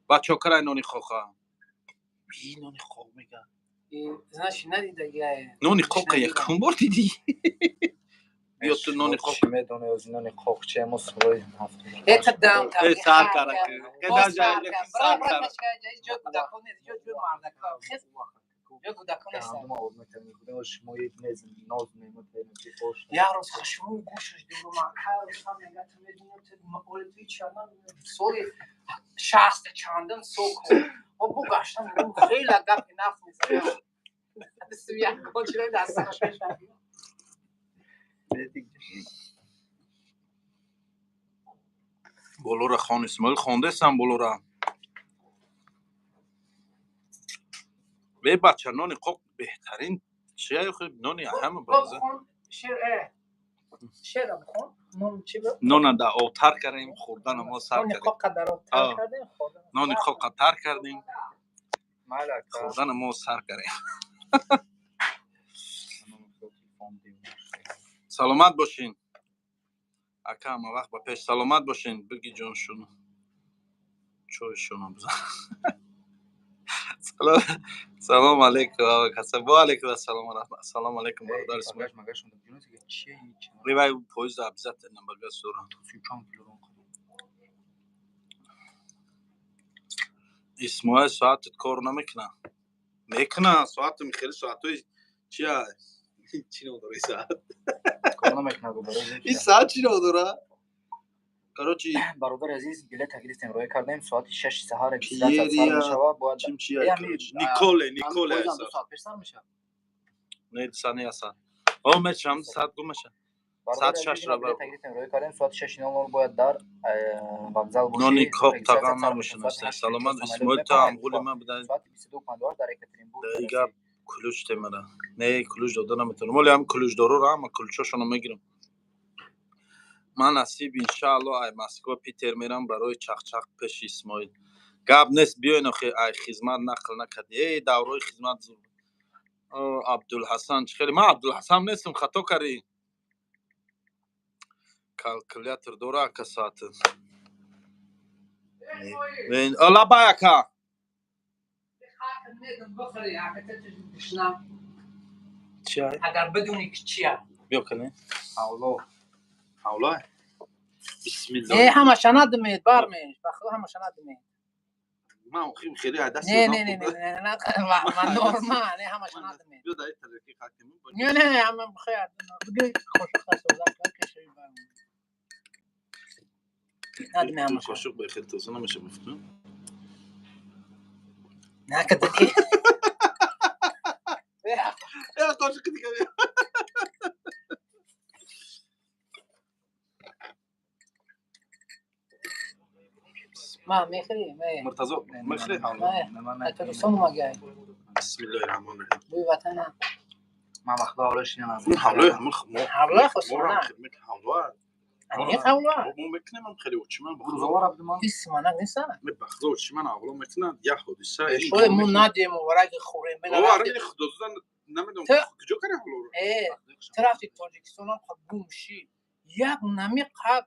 Бачаҳо, карай нони хоха, нони қоқ мега. Значит, надидаги. Нони қоқа якум бор дидӣ? Биё, ту нони қоқ. Медони, ози нони қоқ чи мо сурои. Это дам. Э, сар кара. Сар кара. Ҷо кӯдакон нест, ҷо мардака. Ҷо кӯдакон нест. Як рӯз хашму гӯшаш дурма мега: «Ту медуни, ту оли ту ҳеч соли шаста чандум сол ку мо бу гаштам, хеле гапи нафт мезанам». Як чиро даст. Болора хон, Исмоил, хондесам болора. Бе, бача, нони қоқ беҳтарин чия, нони ҳама база. Нона да об тар кардем, хӯрдана мо сар кардем. Нони қоқа тар кардем, хӯрдана мо сар кардем. Саломат бошин, ака, ҳама вақт ба пеш, саломат бошин. Биги ҷоншуно, чойшуно бизан. Салом алейкум. Ва алейкум ассалом. Салом алейкум, бародар Исмоил. Вай поезд обязательно багаж дорам. Исмоил, соатат кор намекуна? Мекуна, соатам хеле соатҳои чия, чӣ ном дора ин соат? Ин соат чӣ ном дора? Короче. Бародари азиз, билета гирифтем, роя кардем, соати 6 саҳар. Мешава. Бояд Николе, Николе. 2 соат пеш сар мешава. Не, 2 соат не, 1 соат о мешам, 2 соат гум меша, соат 6 ра. Билета гирифтем, роя кардем, соати 6:00 бояд дар вокзал бошӣ. Нони қоқ тағам набошад. Саломат, Исмоил, ту ҳамғули ман буда. Соати 22:58 дар Екатеринбург. Гап ключ темара. Не, ключ дода наметавонам, оли ҳам ключдороро, ҳама ключошонро мегирам ман. Насиб, иншаалло, ай Москва Питер мерам барои чақчақ пеши Исмоил. Гап нест, биёен. Охи, ай хизмат нақл накарди. Эй, даврои хизмат. Абдулҳасан, чӣ хеле? Ман Абдулҳасан нестам, хато кардӣ. Калькулятор дора, ака, соатат? Лабай ака. Агар бидуни ки чия. Биё кане. Ҳавло. Ҳавло. Бисмиллоҳ. Не, ҳамаша надимед, бармеш. Ба худо ҳамаша надимед. Ман охим хеле даст. Не, не, не, не, не, ман нормал, не ҳамаша надимед. Биё дар тариқи хаким. Не, не, ҳама бихояд. Бигир қошуқ соза каши бармеш. Надиме ҳамаша. Қошуқ ба хеле тоза намеша муфту. На кадаки. Я қошуқ дига. Ма мехӯрӣ? Муртазо мехӯрӣ ҳавло? Тоҷикистон омагай. Бисмиллоҳи раҳмони раҳим. Бӯи ватана. Ман ба худо ҳавло шинам. Ҳавлои ҳамин ҳавлои хусуна. Ҳавло. Амиқ ҳавло. Мо мекунем ҳам хеле очи ман. Рӯзовар абдуман. Ис манак неста. Ба худо очи ман ҳавло мекунад як ҳодиса. Ой мо надем вараги хӯрем. Овар худо зан намедонам куҷо кари ҳавлоро. Ту рафти Тоҷикистон ҳам гум ши. Як нами қаб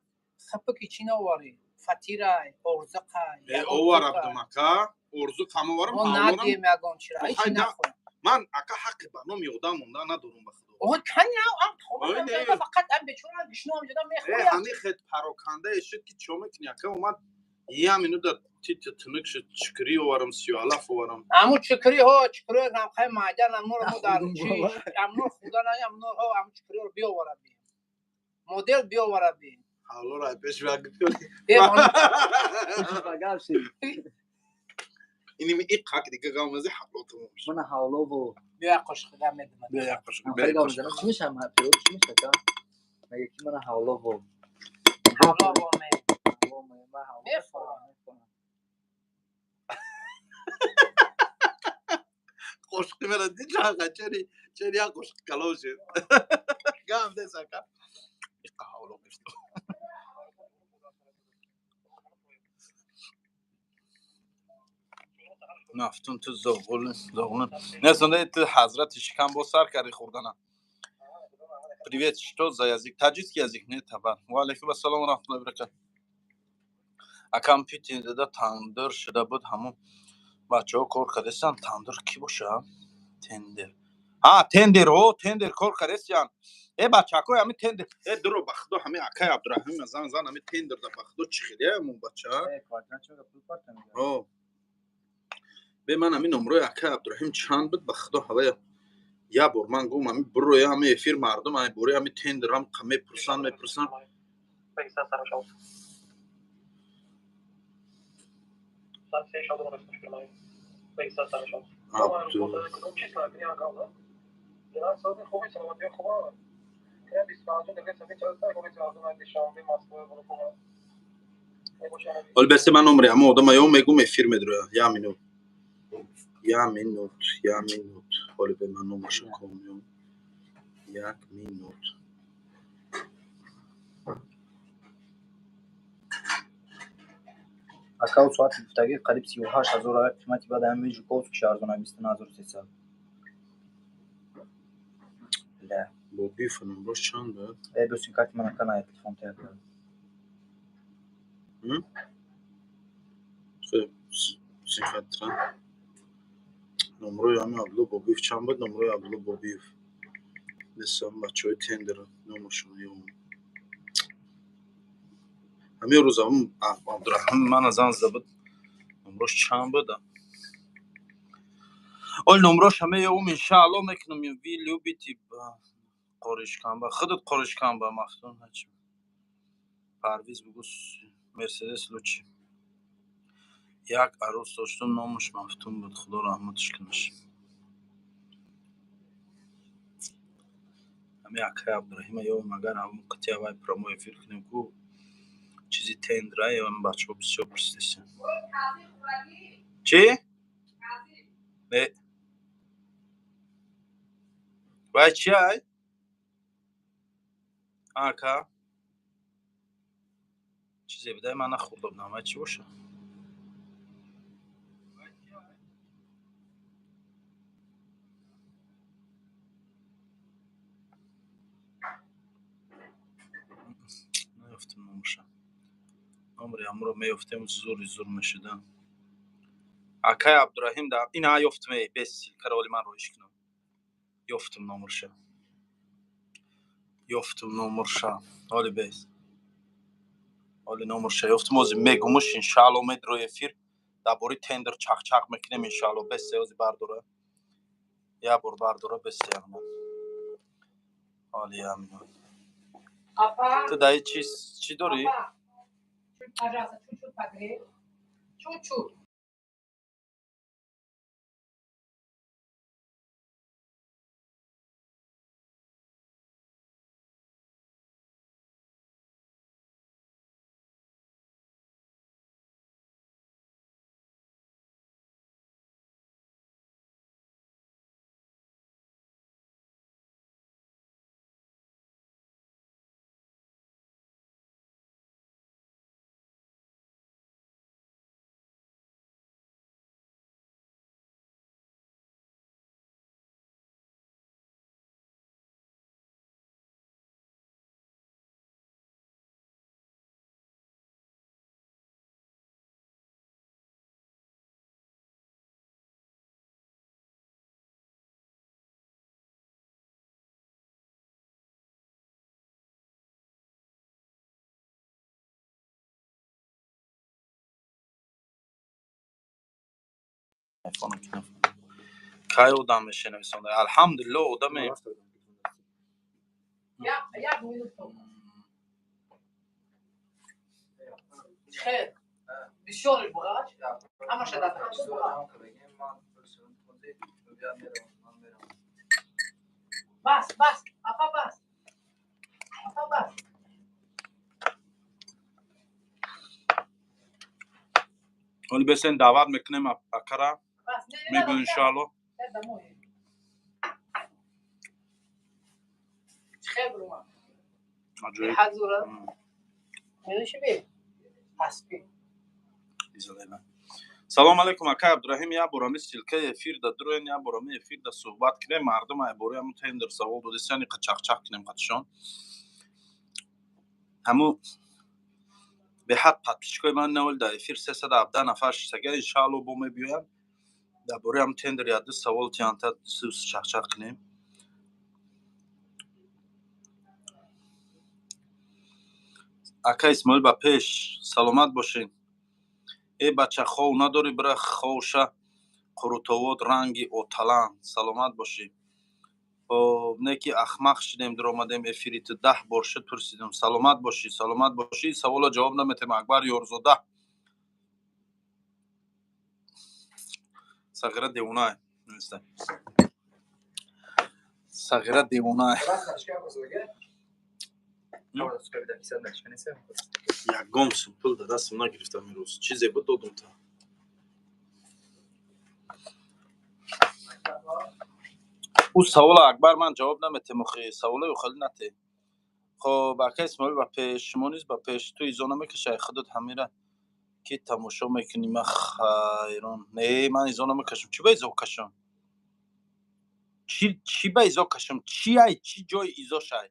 хапаки чӣ наварӣ? Фатирай, орзуқай. Овар абдумака, орзу фамоварам. Мо надем ягон чира. Ҳеҷ нахӯрем. Ман ака ҳаққи ба номи одам монда надорам ба худо. Охо кани ам хобам фақат ам бечора гишно ам ҷода мехӯрам. Ҳамин хет пароканда шуд ки чо мекунӣ ака омад я минута тит тунук шуд чикрӣ оварам сиёалаф оварам. Аму чикрӣ ҳо чикрӣ рамқай майдан амнуро мо дар чи амнур худа на амнур ҳо аму чикрӣро биовара би. Модел биовара би. Ҳавлоро пеш ваг. Иними и қак дига гамази ҳавло тамом шуд. Мана ҳавло бу. Биё қошуқ гам медам. Биё як қошуқ. Биё қошуқ. Чӣ мешам? Пирог чӣ мешам? Мега ки мана ҳавло бу. Ҳавло бу ме. Мефорам. Қошуқи мера дичаға чери чери як қошуқ калон шуд. Гам дес ака. Иқа ҳавло мешд. Нафтун ту зоғул зоғул. Не сонда ту ҳазрати шикам бо сар карди хӯрдана. Привет, что за язык? Таджикский язык, не табар. Ва алейкум ассалом ва раҳматуллоҳи ва баракатуҳ. Акам Путин дада тандир шуда буд ҳамун бачаҳо кор кардестан. Тандир кӣ боша? Тендер. Ҳа, тендер, о, тендер кор кардестиян. Э бачаҳакои ҳамин тендер. Э дуро ба худо ҳамин акай Абдураҳим зан зан ҳамин тендер да ба худо чӣ хеле ҳамун бача? О. Бе ман ҳамин номрои акай Абдураҳим чанд буд ба худо ҳавая як бор ман гум ҳамин бурои ҳамин эфир мардум ҳамин бораи ҳамин тендер ҳам мепурсанд мепурсанд. Ҳол бесе ман номри ҳамон одама ё мегум эфир медроя. Як минут. Як минут, як минут. Ҳоли бе ман номаша ком. Як минут. Акау соати гуфтагӣ қариб 38 000 ая қимати баъд ҳамин Жуковский арзона 29 300. Ла. Бобиев номрош чанд буд? Э бо сим-карти ман ака на телефон тая кард. Хуб, сим-картра. Номрои ҳамин Абдулло Бобиев чанд буд? Номрои Абдулло Бобиев. Нестам бачаҳои тендер номашон ё. Ҳамин рӯз ҳамун Абдураҳмон мана зан зада буд. Номрош чанд буд? Ол номрош ҳаме ёвум иншаалло мекунам. Ви любите қоришканба. Худат қоришканба мафтун ҳачи. Парвиз бугу Мерседес лучи. Як арӯс доштум номаш Мафтун буд. Худо раҳматаш кунаш. Ҳамин акай Абдураҳима ёвум агар ҳамун қитъи аввай прямой эфир кунем ку чизи тендра ё бачаҳо бисёр пурсидастанд. Чӣ? Не. Вай чи ай? Ака? Чизе бидай ман нахӯрда будам. Вай чӣ боша? Наёфтам номаша. Номери ҳамуро меёфтем, зури зур мешуда. Акай Абдураҳим да ина ёфтум, эй, без ссылка ро оли ман роиш кунам. Ёфтум номерша. Ёфтум номерша. Оли без. Оли номерша ёфтум, ози мегумуш, иншаалло, медро эфир. Дар бораи тендер чақчақ мекунем, иншаалло. Бесе, ози бардора. Я бор бардора, бесе ямина. Оли ямина. Апа. Ту даи чиз чӣ дорӣ? Апа. Чуть, пожалуйста, чуть-чуть погрей. Чуть-чуть. Айфона ки нафаҳмидам. Кай одам мешинависонда? Алҳамдулилло, одаме. Я минуту. Хел. Бисёр буғач. Ҳамаша дар бас, бас, апа, бас. Апа, бас. Оли бесен даъват мекунем акара. Бас, не, не Мебиё, надо. иншаалло. Домой. Хел бурума. Аҷоиб. Ҳазура. Медонӣ би? Аспи. Изалена. Салом алейкум, акай Абдураҳим, як бор ами ссылка и эфир да дуроен, як бор ами эфир да суҳбат кунем, мардум ай бори ҳаму тендер савол додисян, иқа чақчақ кунем қатишон. Ҳаму беҳад подписчик ои ман навол дар эфир 317 нафар шистага, иншаалло, бо мебиёянд. Дар бораи ҳам тендер як ду савол тиянта чақчақ кунем. Ака Исмоил, ба пеш, саломат бошед. Э, бача, хов надорӣ, бира ховша, қурутовот ранги оталан. Саломат бошӣ. Хоб, не ки ахмақ шудем, дуромадем эфири ту, 10 бор шуд пурсидем. Саломат бошӣ, саломат бошӣ. Саволо ҷавоб наметем, Акбар Ёрзода. Сағира девонае. Сағира девонае. Ягон сум пул дар дастам нагирифтам имрӯз. Чизе буд, додум та. Ӯ савола, Акбар, ман ҷавоб наметем, охи саволои охали нате. Хоб, ака Исмоил, ба пеш, шумо низ ба пеш. Ту изо намекашай худат ҳамира ки тамошо мекунӣ, ман хайрон. Не, ман изо намекашам. Чӣ ба изо кашам? Чӣ ба изо кашам? Чӣ ай, чӣ ҷои изо шай?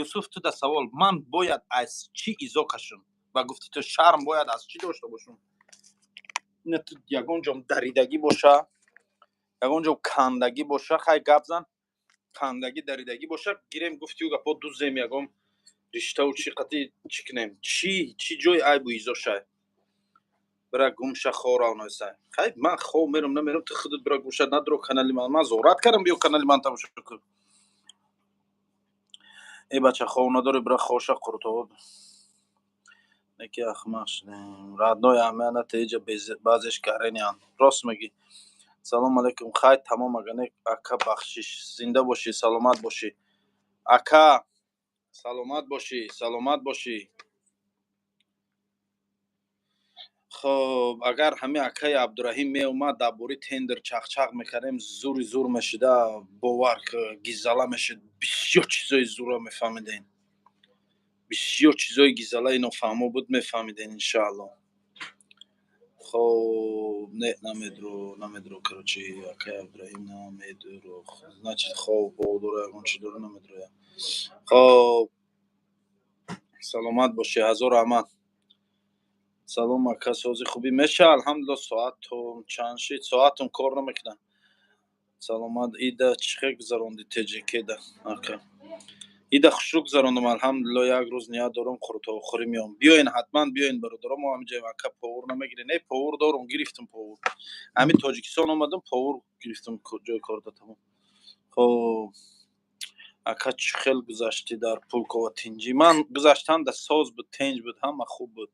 Юсуф, ту да савол, ман бояд аз чӣ изо кашам? Ба гуфти ту шарм бояд аз чӣ дошта бошам? Ина ту ягон ҷом даридагӣ боша, ягон ҷо кандагӣ боша, хай гап зан, кандагӣ даридагӣ боша, гирем, гуфтиу гапо дузем, ягон риштаву чӣ қати чӣ кунем? Чӣ ҷои айбу изо шай? Бира гумша, хорав нависай. Хай, ман хов мерам, намерам, ту худат бира гумша, надро канали ман. Ман зорат кардам, биё канали ман тамошо кун. Э, бача, хов надорӣ, бира хоша, қурутовод. Неки ахмақ шудем. Родной, аҳамият иҷа баъзеш гаренианд. Рост мегӣ. Салом алейкум. Хай, тамом, ага не, ака, бахшиш. Зинда бошӣ, саломат бошӣ. Ака, саломат бошӣ, саломат бошӣ. Хоб, агар ҳами акаи Абдураҳим меомад, дар бораи тендер чақчақ мекардем, зури зур мешида, бовар, гизала мешид, бисёр чизои зура мефаҳмидем. Бисёр чизои гизалаи нофаҳмо буд, мефаҳмидем, иншаалло. Хоб, не, намедро, намедро, короче, акаи Абдураҳим намедро. Значит, хоб бо дора, ягон чи дора, намедроя. Хоб, саломат бошӣ, ҳазор раҳмат. Салом, ака, сози, хубӣ? Меша, алҳамдулилла. Соатум чанд шид? Соатум кор намекунад. Саломат. Ида чӣ хел гузарондӣ теҷекеда, ака? Ида хушрӯ гузарондам, алҳамдулилло. Як рӯз ният дорам, қурутовхӯрӣ меом. Биёен, ҳатман биёен, бародаро. Мо ҳамиҷа, ака, повар намегирем? Не, повар дорум, гирифтам повар. Ҳамин Тоҷикистон омадам, повар гирифтам, ҷои кор да тамом. Хоб, ака, чӣ хел гузаштӣ дар Пулково? Тинҷӣ ман гузаштан да соз буд, тинҷ буд, ҳама хуб буд.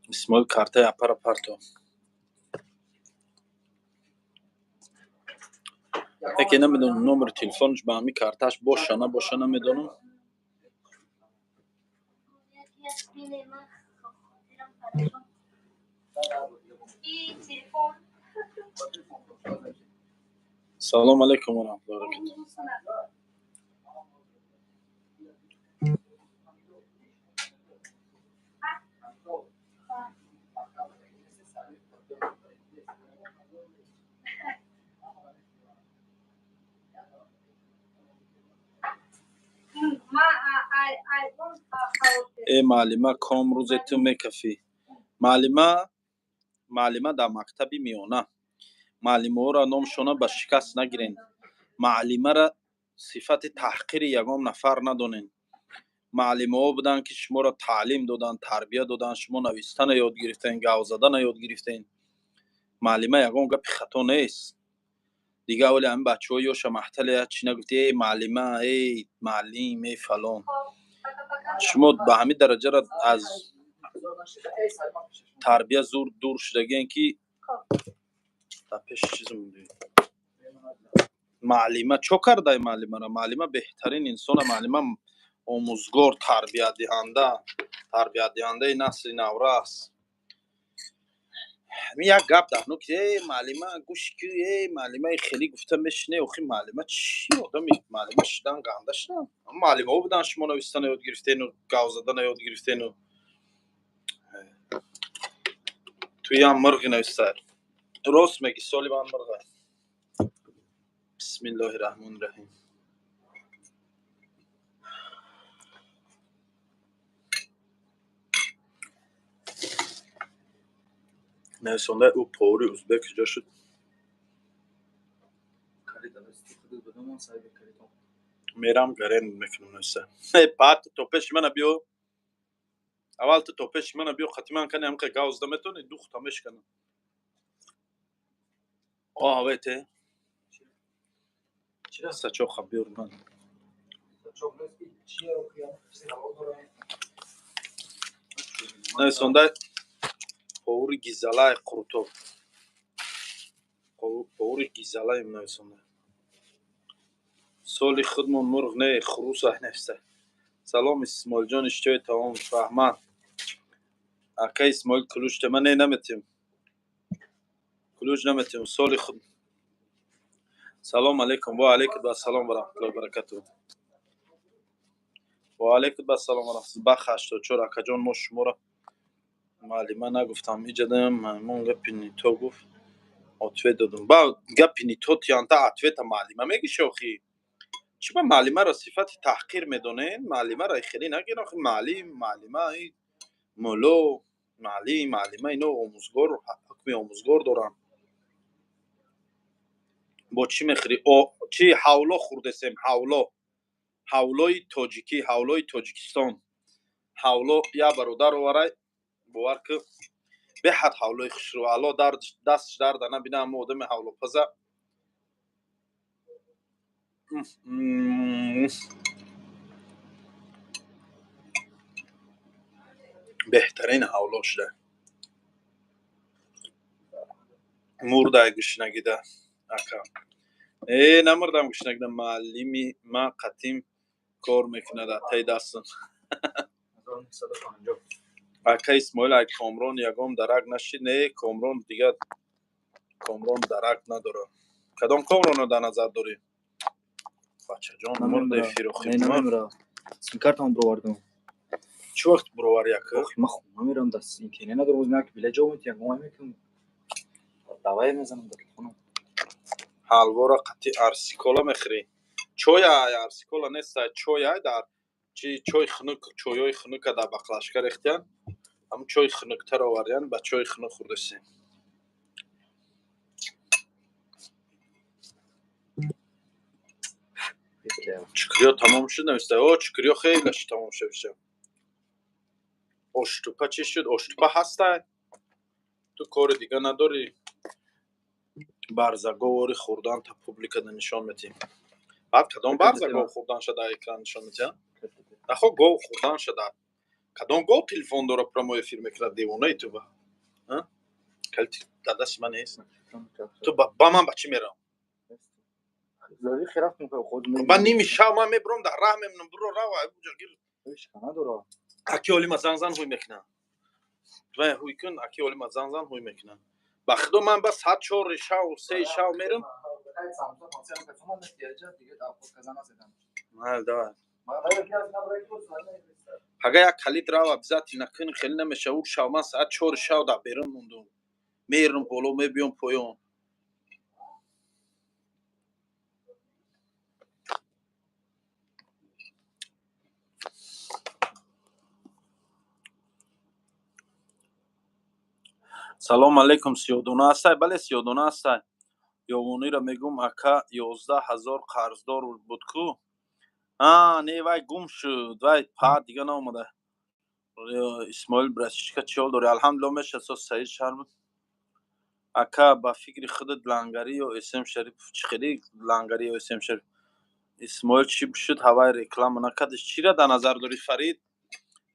Исмоил, картаи апара парто. Яке намедонам, номери телефонаш ба ҳамин картааш боша, набоша, намедонам. Салому алайкум ва раҳматуллоҳи ва баракатуҳ. Э, муаллима, ком рӯзе ту мекафӣ. Муаллима, муаллима дар мактаби миёна. Муаллимаҳоро номшона ба шикаст нагирен. Муаллимара сифати таҳқири ягон нафар надонен. Муаллимаҳо буданд, ки шуморо таълим доданд, тарбия доданд, шумо навистана ёд гирифтен, гав задана ёд гирифтен. Муаллима ягон гапи хато нест. Дигар оли ҳамин бачаҳо ёша маҳтале чӣ нагуфти: эй муаллима, эй муаллим, эй фалон. Шумо ба ҳамин дараҷара аз тарбия зур дур шудагиен, ки дар пеши чиз мондӣ. Муаллима чо кардай муаллимара? Муаллима беҳтарин инсона. Муаллима омӯзгор, тарбиятдиҳанда, тарбиятдиҳандаи насли наврас. Ҳамин як гап дар ки э муаллима, гӯш ки, э муаллимаи хеле гуфта мешине. Охи, муаллима чӣ одами муаллима шидан, ганда шидан? Муаллимаҳо буданд, шумо навистана ёд гирифтену гав задана ёд гирифтену. Туям мирғи нависта. Рост мегӣ, соли ман мирға. Бисмиллоҳи раҳмони раҳим. Нависондаи ӯ повари узбек куҷо шуд? Мерам, гарен мекунам, нависа. Баъд ту то пеши мана биё. Аввал ту то пеши мана биё, қати ман кани ҳамқа гав зада метавонӣ, духта мешканам. Оҳавете сачоқа биёр ман. Нависондаи повари гизалаи қурутоб, повари гизалаем нависонда. Соли худмон мурғ не, хуруса нависта. Салом, Исмоилҷон, иштиҳои таом, раҳмат. Ака Исмоил, ключ тема не, наметем, ключ наметем. Соли худ. Салом алейкум. Ва алейкум ассалом ва раҳматуллоҳи ва баракатуҳ. Ва алейкум ассалом ва раҳматуллоҳ. Бах 84, акаҷон, мо шуморо муаллима нагуфтам. Иҷадаям маймун гапи нито гуфт, ответ додум. Ба гапи нито тиянта ответа муаллима мегиши охи. Чӣ ба муаллимаро сифати таҳқир медонен? Муаллимаро хеле нагир охи. Муаллим, муаллима, мулло, муаллим, муаллима, ино омӯзгор, ҳукми омӯзгор доранд. Бо чӣ мехӯрӣ? Чӣ, ҳавло хӯрдесем, ҳавло, ҳавлои тоҷикӣ, ҳавлои Тоҷикистон. Ҳавло я бародар оварай, бовар ки, беҳад ҳавлои хушрӯ. Алло дастш дарда набина ҳама одами ҳавлопаза. Беҳтарин ҳавло шуда. Мурдай гушнагида, ака? Э, намурдам гушнагида. Муаллими ма қатим кор мекунад, атаи дастам. Ака Исмоил, ай Комрон ягон дарак нашид? Не, Комрон дигар, Комрон дарак надорад. Кадом Комронро дар назар дорӣ, бачаҷон? Мурд эфир охи. Симкартам бировардам. Чӣ вақт бироварӣ, ака? Охи, ман хона мерам, даст интернет надорам. Оз меяк билет ҷо метиям, ман мекунам, давай мезанам дар телефонам. Ҳалвора қати арсикола мехӯрӣ? Чой ай, арсикола нестай, чой ай, дар чи чой хунук, чойҳои хунука дар баклажка рехтиян, ҳамун чойи хунуктар овардиян, ба чойи хунук хӯрдасем. Чукриё тамом шуд, нависта. О, чукриё хеле шуд, тамом шуд. Оштупа чӣ шуд? Оштупа ҳастай. Ту кори дига надорӣ, барзаговори хӯрдан та публикада нишон метиҳӣ. Баъд кадом барзагов хӯрданша дар экран нишон метиҳанд? Нахо, гов хӯрданша дар кадом гов телефон дора, прямой эфир мекунад? Девонаи ту ба дар дасти ман нест. Ту ба ман ба чӣ меравам? Ба ними шав ман мебурам, дар раҳ мемонам. Буро, рав, гир. Аки Олима занг зан, ҳуй мекунам. Ҳуй кун, аки Олима занг зан, ҳуй мекунам. Ба худо, ман ба саат 4 шав, 3 шав мерам. Давай, ага, як калид рав, обязательно кун. Хеле намеша. У шав ман саат 4 шав дар берун мондум, мерам боло, мебиём поён. Салому алейкум, сиёдона ҳастай? Бале, сиёдона ҳастай. Ёвониро мегум, ака, 11 000 қарздор буд ку? А, не, вай гум шуд, вай па дига наомада. Исмоил братишка, чӣ ҳол дорӣ? Алҳамдулилла, меша со. Саид шарм ака, ба фикри худат лангарӣ ё Эсем Шарипов? Чӣ хели лангарӣ ё Эсем Шарипов? Исмоил чӣ шуд, ҳавай реклама накардиш? Чира дар назар дорӣ, Фарид?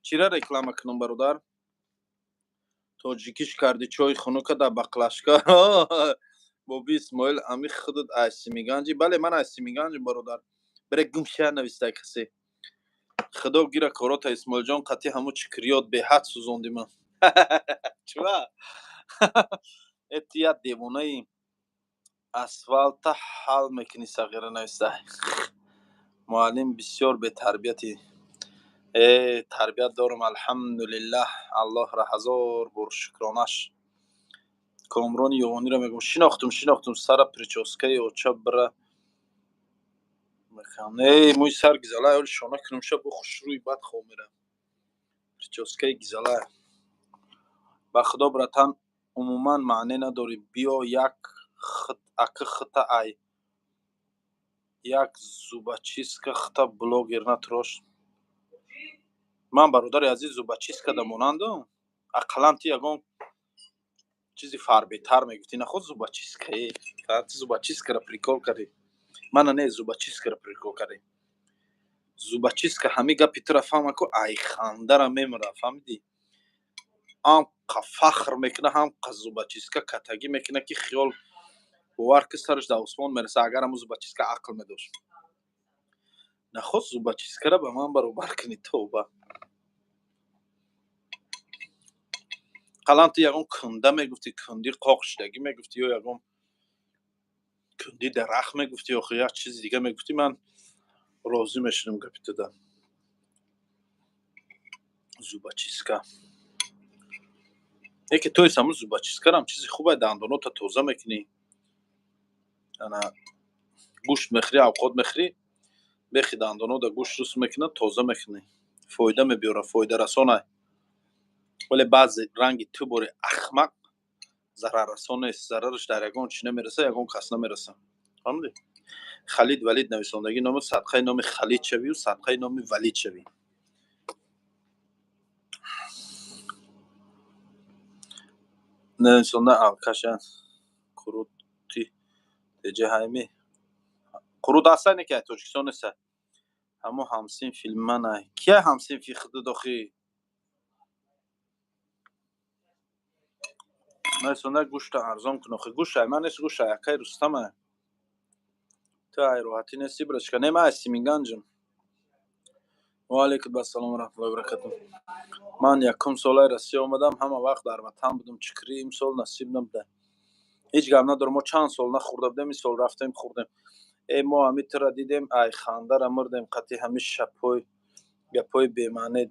Чира реклама кунам, бародар? Тоҷикиш карди, чойи хунука дар баклажка. Боби Исмоил, ами худат ай Симиганҷи? Бале, ман ай Симиганҷи, бародар. Бере гумша, навистай касе. Худо гира корота, Исмоилҷон, қатъи ҳаму чикриёт беҳад сӯзонди ман. Чува эти як девонаи асфалта ҳал мекунӣ, сағира, навистай. Муаллим, бисёр бетарбиятӣ. Э, тарбият дорам, алҳамдулиллаҳ, Аллоҳра ҳазор бор шукронаш. Комрони Ёвониро мегӯм. Шинохтум, шинохтум. Сара прическаи оча бира. Э, мӯи сар гизалай, оли шона кунум, ша бо хушрӯи бад хоб мерам. Прическаи гизалай. Ба худо, братан, умуман маъне надорӣ. Биё, як ака хита ай як зубочистка хита блогер натрош. Ман, бародари азиз, зубочистка да монандам? Ақаллан ти ягон чизи фарбетар мегуфтӣ. Наход зубочисткае, зубочисткара прикол кардӣ. Мана не, зубочисткара прикол кардӣ. Зубочистка ҳами гапи тура фаҳма ку, ай хандара мемура, фаҳмидӣ? Ҳамқа фахр мекуна, ҳамқа зубочистка катагӣ мекуна, ки хиёл бовар ки сараш дар осмон мераса, агар ҳамун зубочистка ақл медошт. Нахост зубочисткара ба ман баробар кунӣ, тавба. Қалам ту ягон кунда мегуфтӣ, кунди қоқ шудагӣ мегуфтӣ ё ягон кунди дарахт мегуфтӣ, охи як чизи дига мегуфтӣ, ман розӣ мешудам гапи туда. Зубочистка яке то есть ҳамун зубочисткарам чизи хубе, дандонота тоза мекунӣ. Ана гӯшт мехӯрӣ, авқот мехӯрӣ, бехи дандонода гӯшт рус мекунад, тоза мекунӣ, фоида мебиёрад, фоидарасонай. Вале баъзе ранги ту бори ахмақ зараррасон нест, зарараш дар ягон чи намераса, ягон кас намераса, фаҳмидӣ? Халид Валид нависондагӣ номи садқаи номи Халид шавию садқаи номи Валид шавӣ. Нависонда алкаша. Қурути теҷа ҳайми қурут ҳастай, не ки ай Тоҷикистон неста. Ҳамо ҳамсинфи манай. Кия ҳамсинфи худат охи? Нависонда гӯшта арзон кун. Охи, гӯшт ай ман нест, гӯшт ай акаи Рустама. Ту ай роҳатӣ нести, братишка? Не, ман ай Симиганҷам. Ва алайкум ассалом ва раҳматуллоҳи ва баракатуҳ. Ман якум солаи Россия омадам, ҳама вақт дар ватан будам. Чикрӣ имсол насиб набуда. Ҳеҷ гап надорам, мо чанд сол нахӯрда будем, ин сол рафтем, хӯрдем. Э, мо ҳами тура дидем, ай хандара мурдем, қатъи ҳами шапҳои гапҳои бемаъне.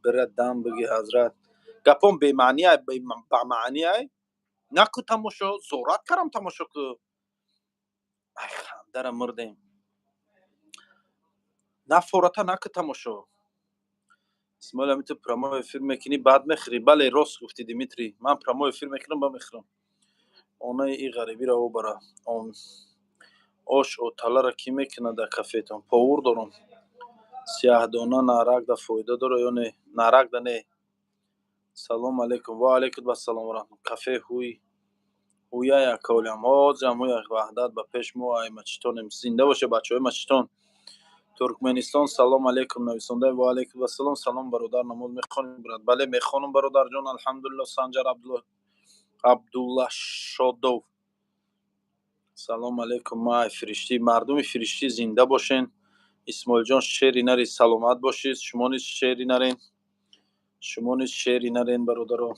Бира дам биги, ҳазрат, гапон бемаъни ай, бамаъни ай наку, тамошо зорат кардам, тамошо ку. Ай, хандара мурдем. Нафората нака тамошо. Исмоил, ами ту прямой эфир мекунӣ, баъд мехӯрӣ? Бале, рост гуфтӣ, Димитрий, ман прямой эфир мекунам, ба мехӯрам. Онаи и ғарибиро обара. Ош оталаро кӣ мекунад дар кафетон? Повур дорам. Сияҳдона наракда фоида дорад ё не? Наракда не. Салом алейкум. Ва алейкум ассалом ва раҳмат. Кафе ҳуй ҳуяй, аколиам, ҳозирам ҳуя. Ваҳдат ба пеш, мо ай мачитонем. Зинда боше бачаҳои мачитон. Туркменистон салом алейкум нависонда. Ва алейкум ассалом. Салом, бародар, намоз мехонем, брат? Бале, мехонам, бародарҷон, алҳамдулилло. Санҷар Абдуллашодов, салом алейкум. Ма ай Фириштӣ, мардуми Фириштӣ зинда бошен. Исмоилҷон, шери нари, саломат бошед. Шумо низ шери нарен, шумо низ шери нарен, бародаро.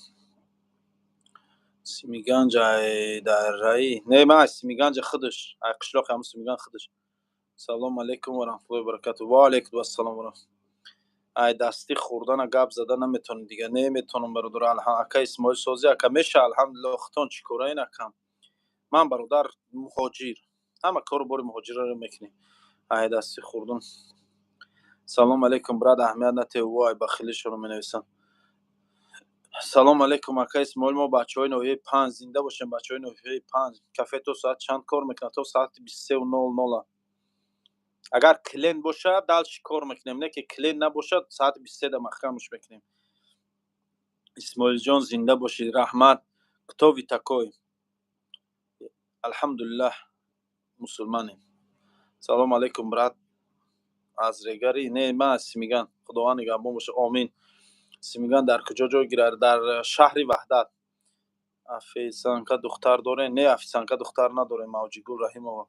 Симиганҷ ай дарраи? Не, ман ай Симиганҷа худаш, ай қишлоқи ҳамун Симиган худаш. Салом алейкум ва раҳматуллоҳи баракату. Ва алейкум ассалом ва ай дастӣ хӯрдана гап зада наметонӣ дига? Неметонам, бародар. Ака Исмоил, созӣ, ака? Меша, алҳамдулилло. Хитон чӣ кораин, акам? Ман, бародар, муҳоҷир, ҳама кору бори муҳоҷирро мекунем. Ай дасти хӯрдун. Салом алейкум, брат, аҳамият натев, вой, бахилишонро менависам. Салом алейкум, ака Исмоил, мо бачаҳои ноҳияи Панҷ. Зинда бошем, бачаҳои ноҳияи Панҷ. Кафе то соат чанд кор мекунад? То соати 23:00. Агар клиент бошад, дальше кор мекунем, не ки клиент набошад, соати 23 да маҳкамаш мекунем. Исмоилҷон, зинда бошед, раҳмат. Кто вы такой? Алҳамдулиллаҳ, мусулманем. Салом алейкум, брат, аз Регари? Не, ман аз Симиган. Худованд нигаҳбон бошад, омин. Симиган дар куҷо ҷой гирад? Дар шаҳри Ваҳдат. Официантка духтар дорем? Не, официантка духтар надорем. Мавҷигул Раҳимова,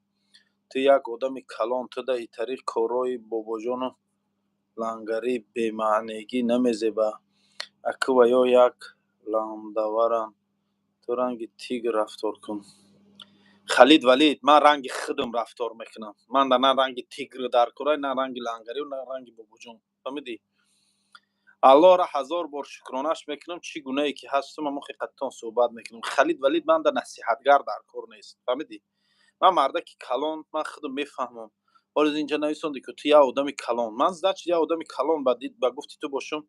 ту як одами калон, ту да итари корҳои бобоҷону лангарӣ бемаънегӣ намезеба. Аку ва ё як ландаваранд, ту ранги тигр рафтор кун. Халид Валид, ман ранги худам рафтор мекунам. Ман да на ранги тигр дар кора, на ранги лангарию, на ранги бобоҷон, фаҳмидӣ? Аллоҳро ҳазор бор шукронаш мекунам, чӣ гунае ки ҳастам, ҳамон ҳақиқатон суҳбат мекунам. Халид Валид, ман да насиҳатгар дар кор нест, фаҳмидӣ? Ман мардаки калон, ман худам мефаҳмам. Ҳоло инҷа нависонди, ки ту як одами калон. Ман, значит, як одами калон ба гуфти ту бошам.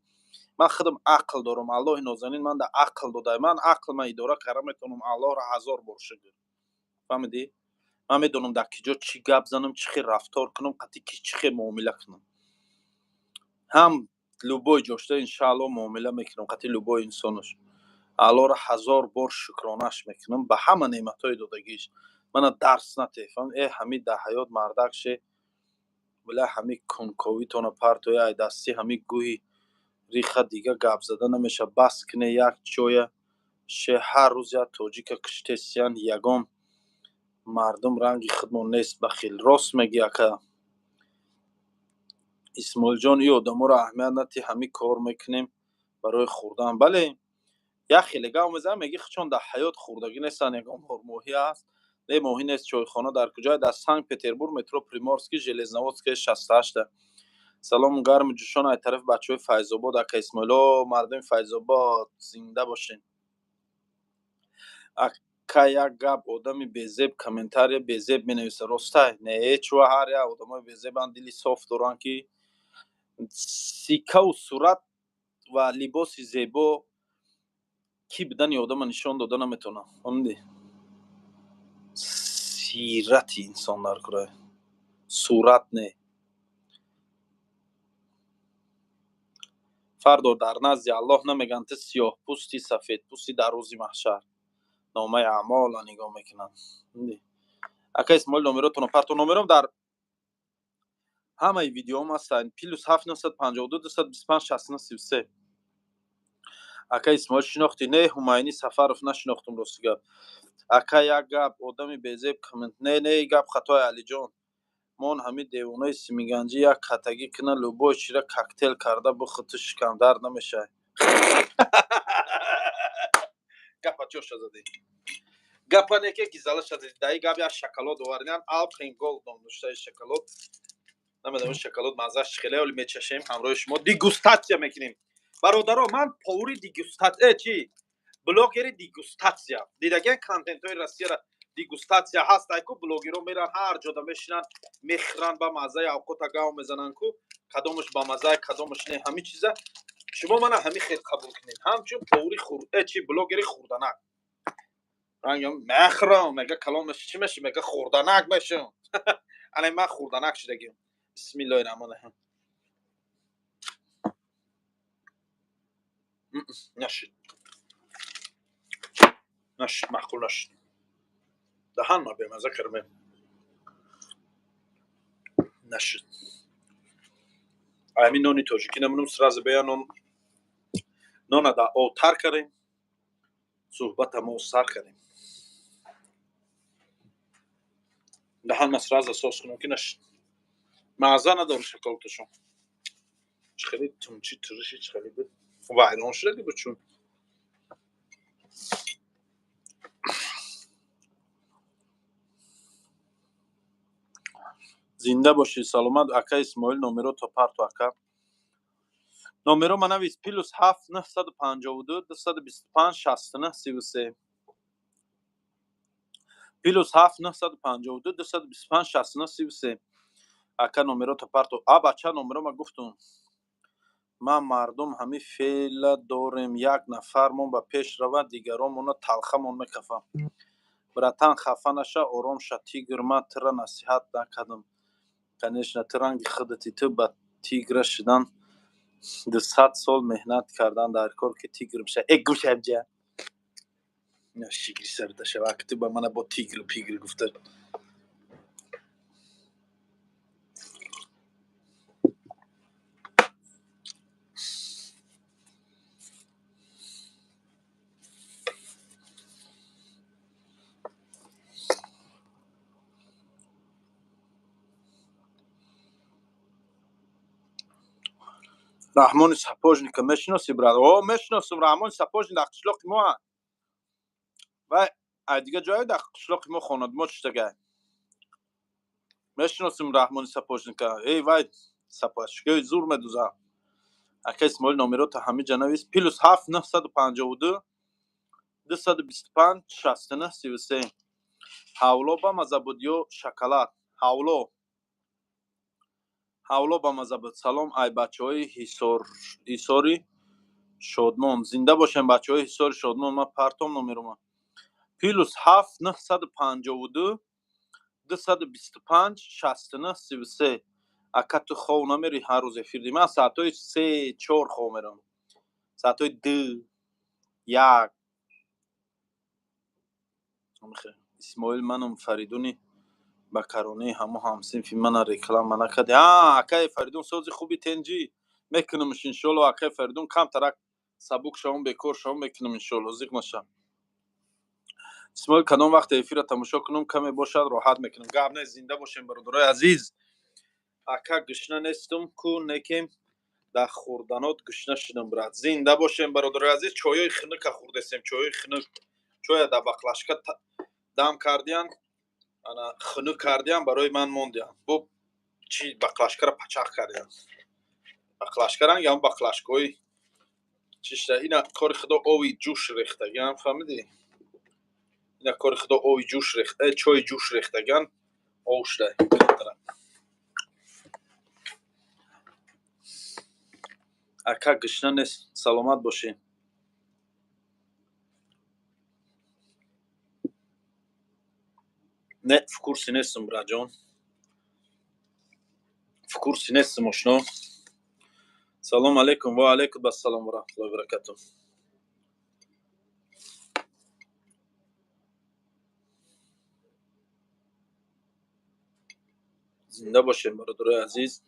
Ман худам ақл дорам, Аллоҳи нозанин ман да ақл дода, ман ақл ман идора карда метавонам. Аллоҳро ҳазор бор шукр, фаҳмидӣ? Ман медонам, дар киҷо чӣ гап занам, чӣ хел рафтор кунам, қатъи ки чӣ хел муомила кунам. Ҳам любой ҷошта, иншаалло, муомила мекунам қатъи любой инсонаш. Аллоҳро ҳазор бор шукронаш мекунам ба ҳама неъматҳои додагиш. Мана дарс натефам, э, ҳами дар ҳаёт мардак ше, вала ҳами кунковитона партоя, ай дасти ҳами гӯҳи риха дига гап зада намеша. Бас кине, як ҷоя ше. Ҳар рӯз як тоҷика киштесиян, ягон мардум ранги худмон нест, бахил. Рост мегӣ, ака Исмоилҷон, и одаморо аҳамият натӣ, ҳами кор мекунем барои хӯрдан. Бале, як хеле гап мезанам, меги чон дар ҳаёт хӯрдагӣ нестанд. Ягон бор моҳӣ ҳаст? Не, моҳӣ нест. Чойхона дар куҷое? Дар Санкт Петербург, метро Приморский, Железноводская 68-та. Салому гарму ҷӯшон ай тарафи бачаҳои Файзобод, ака Исмоило. Мардуми Файзобод, зинда бошед. Ака, як гап, одами безеб комментария безеб менависа, ростай? Не, чуа ҳар як одамои безебанд, дили соф доранд, ки сикаву сурат ва либоси зебо кӣ будани одама нишон дода наметавонад, фаҳмидӣ? Сирати инсон дар кора, сурат не. Фардо дар назди Аллоҳ намегӯянд, ту сиёҳпӯсти, сафедпӯсти. Дар рӯзи маҳшар номаи аъмолро нигоҳ мекунанд. Ака Исмоил, номеротонро парто. Номером дар ҳамаи видеоам ҳастанд: +7 952 225 69 33. Ака Исмоил, шинохтӣ? Не, Ҳумайни Сафаров нашинохтум, рости гап. Ака, як гап, одами безеб коммент. Не, не, гап хатои, Алиҷон. Мон ҳами девонаи симиганҷӣ як катагӣ кина, любой чира коктейл карда бихӯр, ту шикамдард намешавӣ. Гапа ҷоша задӣ, гапа неке гизалаша задӣ. Даи гап як шоколад овардиан, Алпен Голд ном доштаи шоколад. Намедонам, шоколад маззаш чӣ хеле, оли мечашем, ҳамроҳи шумо дегустатсия мекунем. Бародаро, ман повари дегустатсия, чи блогери дегустатсия дидагиан, контентҳои Россияра. Дегустация ҳаст, айку блогерҳо меран, ҳар ҷода мешинанд, мехӯранд, ба маззаи авқота гав мезананд ку, кадомаш ба маззаи, кадомаш не, ҳамин чиза шумо мана ҳамин хел қабул кунед, ҳамчун повари хур чи блогери хурданак. Рангам мехӯрам, мега калон меши, чӣ меши, мега хурданак мешам. Ана ман хурданак шудагим. Бисмиллоҳи раҳмони раҳим. Нашид, нашид, маъқул нашид. Даҳан ма бемаза кардем. Нашид. Ҳамин нони тоҷикӣ намунум, сразу бея нон, нона да об тар кардем, суҳбата мо сар кардем. Даҳан ма сразу сос кунам ки нашид. Мазза надорад шоколадашон. Чӣ хеле тунчи туруши, чӣ хеле буд, вайрон шудаги буд чун. Зинда бошӣ, саломат, ака Исмоил, номеро то парту, ака. Номеро ма навис: +7 952 225 69 33. +7 952 225 69 33. Ака, номеро то парту. А бача, номеро ма гуфтум. Ма мардум ҳамин феъла дорем, як нафармон ба пеш равад, дигаронмона талхамон мекафа. Братан, хафа наша, ором ша, тигр, ман тура насиҳат накардам. Конечно, ту ранги худати, ту ба тигра шудан 200 сол меҳнат кардан дар кор ки тигр бишавӣ. Э, гӯшабҷа. Шигри сарда шава, ки ту ба мана бо тигру пигр гуфта. Раҳмони Сапожника мешиноси, брат? О, мешиносум, Раҳмони Сапожник дар қишлоқи мо. Вай ай дига ҷое дар қишлоқи мо хонадмо чиштагай. Мешиносум Раҳмони Сапожника. Эй, вай сапожкаи зур медуза. Ака Исмоил, номерота ҳамиҷа навис: +7 952 225 69 33. Ҳавло ба маза буд ё шоколад? Ҳавло, ҳавло ба маза буд. Салом, ай бачаҳои Ҳисори Шодмон. Зинда бошем, бачаҳои Ҳисори Шодмон. Ман партом номерома: +7 952 225 69 33. Ака, ту хов намери, ҳар рӯз эфир ди? Ман соатҳои 3-4 хов мерам, соатҳои 2-1. Исмоил, манам Фаридуни ба каронаи ҳамо ҳамсинфи мана реклама накарди. А, акаи Фаридун, сози хуби, тенҷӣ, мекунамш иншоалло. Акаи Фаридун, камтарак сабук шавам, бекор шавам, мекунам иншоалло, зиқ нашам. Исмоил, кадом вақте эфирро тамошо кунам, каме бошад, роҳат мекунам. Гап нест, зинда бошем, бародарои азиз. Ака, гушна нестум ку, некем дар хурданот гушна шудам, брат. Зинда бошем, бародарои азиз. Чойои хунука хӯрдесем, чойои хунук, чоя дар баклажка дам кардиян, ана хунук кардиям, барои ман мондиям. Бо чи баклажкаро пачақ кардиям, баклажка ранги ҳам баклажкаҳои чишта. Ина кори худо, ови ҷӯш рехтагиам, фаҳмидӣ? Ина кори худо, ови ҷӯш рехта, чойи ҷӯш рехтагиан, ов шуда. Ака, гушна нест, саломат бошӣ. Не, в курсе нестам, братҷон, в курсе нестам, ошно. Салом алейкум. Ва алейкум ассалом ва раҳматуллоҳи ва баракатуҳ. Зинда бошем, бародарои азиз.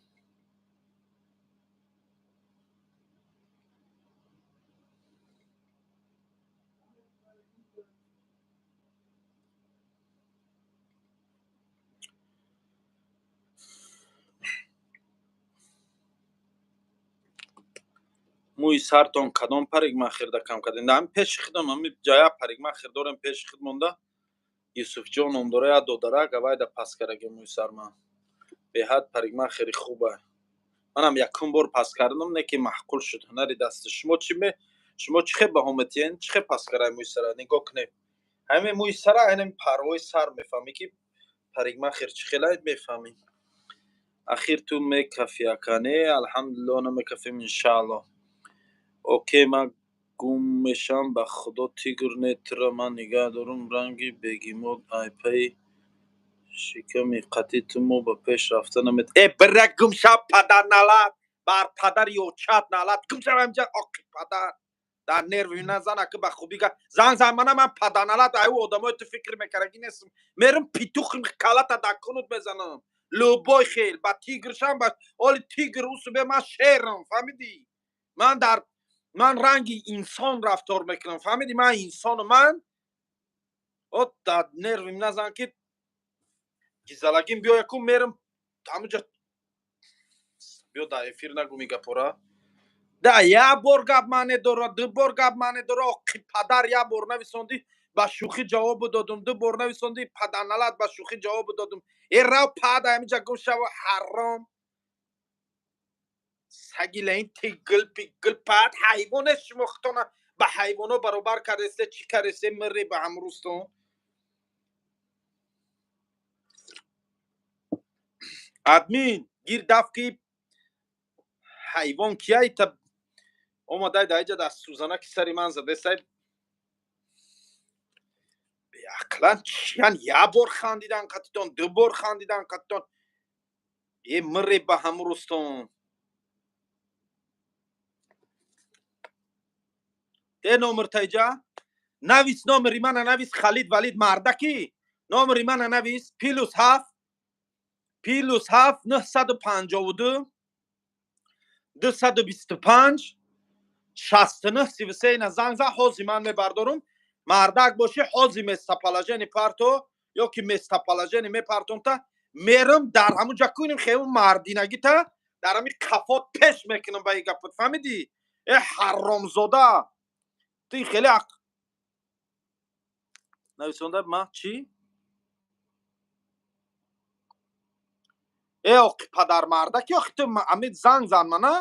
Мӯи сартон кадом парикмахерда кам кардем? Ҳами пеши худам, ҳами ҷая парикмахер дорем пеши худ монда, Юсуфҷон ном дора, як додарак, авайда пас кардаги мӯи сар ман. Беҳад парикмахери хуба. Манам якум бор пас кардам, не ки маъқул шуд ҳунари дасти шумо. Чӣ ме, шумо чӣ хел баҳо метиҳен, чӣ хел пас кардаи мӯи сара? Нигоҳ кунед. Ҳамин мӯи сара, ҳамин парвои сар мефаҳмӣ, ки парикмахер чӣ хелай мефаҳмӣ. Ахир ту мекафӣ, ака? Не, алҳамдулилло, намекафем, иншаалло. Окей, ман гум мешавам, ба худо, тигр не, тура ман нигаҳ дорум, ранги бегимот айпаи шиками қатӣ ту мо ба пеш рафта намет. Э, бира гум шав, падар налат, бар падари очат налат, гум шав ҳамҷа, оқи падар. Дар нерви назан, ака, ба хубӣ га занг зан мана, ман падарналат аю одамои ту фикр мекарагӣ нестам. Мерам петух калата дар кунут мезанам. Любой хел, ба тигршам, ба оли тигр усубе, ман шерам, фаҳмидӣ? Ман дар ман ранги инсон рафтор мекунам, фаҳмидӣ? Ман инсону ман. От дар нервим назан, ки гизалагим биё, яку мерам ҳамуҷа, биё дар эфир нагӯ гапора. Да як бор гап мане дора, ду бор гап мане дора, оқи падар, як бор нависондӣ, ба шӯхӣ ҷавоб додум, ду бор нависондӣ, падарналат, ба шӯхӣ ҷавоб додум. Э, рав пада ҳамиҷа гум шава, ҳаром, саги лаин, тигл пигл, пад ҳайвоне, шумо худтона ба ҳайвоно баробар кардесте, чӣ кардесте, мире ба ҳамрӯзтон. Админ гир дафт, ки ҳайвон кияй та омадай дар иҷа дар сӯзанаки сари ман задесай. Беақлан чиян? Як бор хандидан қатитон, ду бор хандидан қатитон, е мире ба ҳамрӯзтон. Де номер таиҷа навис, номери мана навис, Халид Валид, мардакӣ, номери мана навис: +7, +7 952 225 69 33. Ина занг зан, ҳозир ман мебардорум. Мардак бошӣ, ҳозир местоположение парто ё ки местоположение мепартонта, мерам дар ҳамун ҷа кунем хеву мардинагита дар ҳами қафот пеш мекунам ба и гапот, фаҳмидӣ? Э, ҳаромзода, ту хеле ақ нависонда ма чӣ? Э, оқи падармардаки, охи ту ами занг зан мана,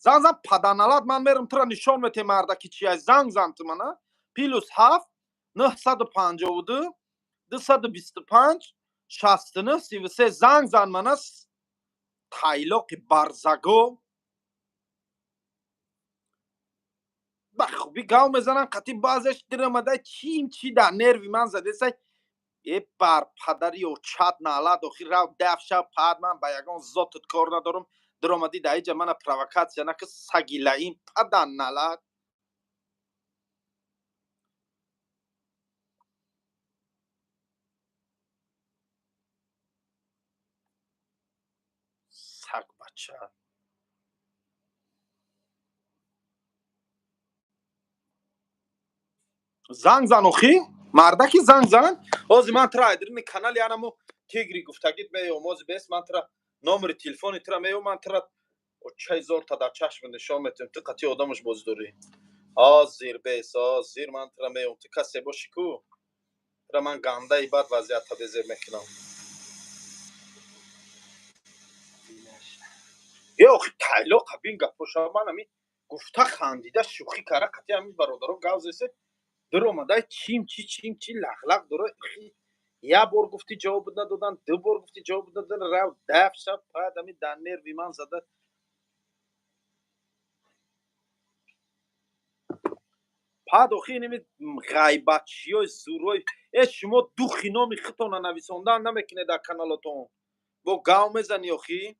занг зан, падарналат, ман мерам тура нишон метем мардаки чи ай. Занг зан ту мана: +7 952 225 69 33. Занг зан мана, тайлоқи барзаго. Ба хубӣ гав мезанам қати баъзеш дирамада чим чи дар нерви ман задесай. Е, бар падари очат налат, охи рав даф шав, пад, ман ба ягон зотат кор надорам. Диромадӣ дар иҷа мана провокатсия нака, саги лаин, падан налат. Сагбача. Занг зан, охи мардаки, занг зан. Ҳозир ман тура айдирини канали анамо тигри гуфтагит меём. Ҳозир бес, ман тура номери телефони тура меём, ман тура очаи зорта дар чашми нишон метиҳам. Ту қатъи одамаш бозӣ дорӣ. Ҳозир бес, ҳозир ман тура меём. Ту касе бошӣ ку, тура ман гандаи бад вазъията безеб мекунам. Е, охи тайлоқа бин, гапоша ман ами гуфта, хандида, шӯхӣ кара, қатъи ҳамин бародаро гав зесе, диромадай чим чи чим чи лағлақ дора. Як бор гуфтӣ, ҷавоб надодан, ду бор гуфтӣ, ҷавоб нададан, рав даф шав, пад, ами дар нерви ман зада. Пад, охи инами ғайбатчиёи зурой. Э, шумо духи номи худтона нависондан намекунед дар каналотон, бо гав мезанӣ, охи.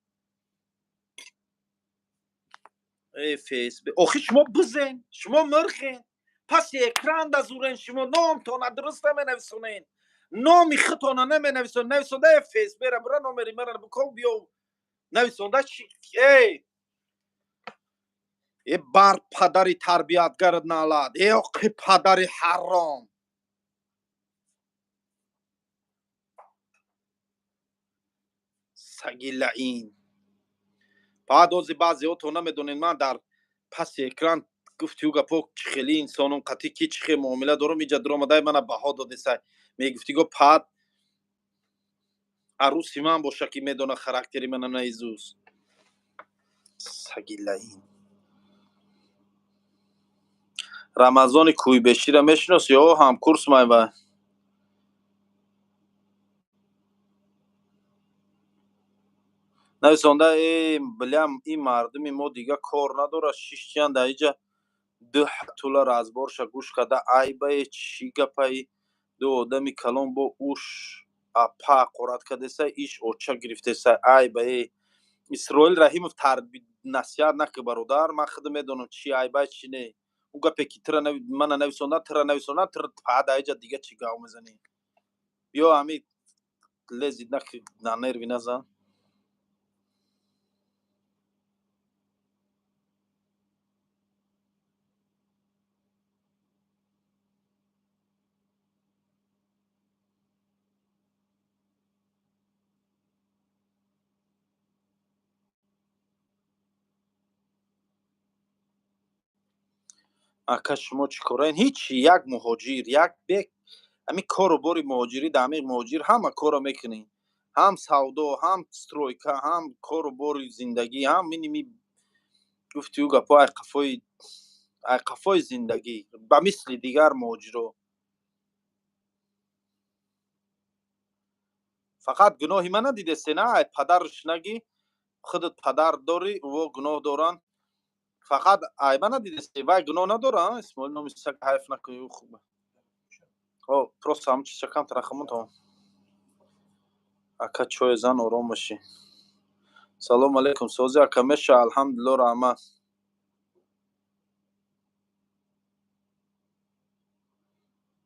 Э, фсб, охи шумо бизен, шумо мирхен, паси экран да зурен, шумо номтона дуруст наменависонен, номи худтона наменависон. Нависонда фсбра бура, номери мара бикон, биё нависонда чи? Эй, э, бар падари тарбиятгарат налад, э, оқи падари ҳаром, саги лаин. Баъд ози баъзеҳото намедонед, ман дар паси экран гуфтиу гапо чӣ хели инсоном, қатъи ки чӣ хел муомила дорам. Иҷа дуромадай мана баҳо додесай, мегуфтиго пад арӯси ман боша, ки медона характери мана наизуз, саги лаин. Рамазони Кӯйбешира мешиноси? О, ҳамкурс майва. Нависонда: э билям, ин мардуми мо дига кор надорад, шиштиян дар иҷа ду тула разборша гӯш карда, айбае, чӣ гапаи, ду одами калон бо уш апа ҳақорат кардеса, иш оча гирифтеса, айбае. Исроил Раҳимов, насиҳат накӣ, бародар, ман худам медонам чӣ айбай, чӣ не. Ӯ гапе ки тира мана нависонда, тира нависонда, тира дар иҷа дига чӣ гав мезанӣ? Биё, ҳами лезид наки, на нерви назан. Ака, шумо чӣ кораен? Ҳичи, як муҳоҷир, як бек, ҳамин кору бори муҳоҷирӣ. Дар ҳамин муҳоҷир ҳама корро мекунӣ: ҳам савдо, ҳам стройка, ҳам кору бори зиндагӣ, ҳам миними гуфти ӯ гапҳо, айқафои зиндагӣ, ба мисли дигар муҳоҷиро. Фақат гуноҳи ман надидесте, на? Ай падарш нагӣ, худат падар дорӣ, ӯо гуноҳ доранд. Фақат айба надидесте, вай гуноҳ надора. Исмоил, номи саг ҳайф накунӣ, ӯ хуб. О, просто ҳамн чиза камтар рақамон тамом. Ака, чой зан, ором бошӣ. Салому алайкум, сози, ака? Меша, алҳамдулилло, раҳмат.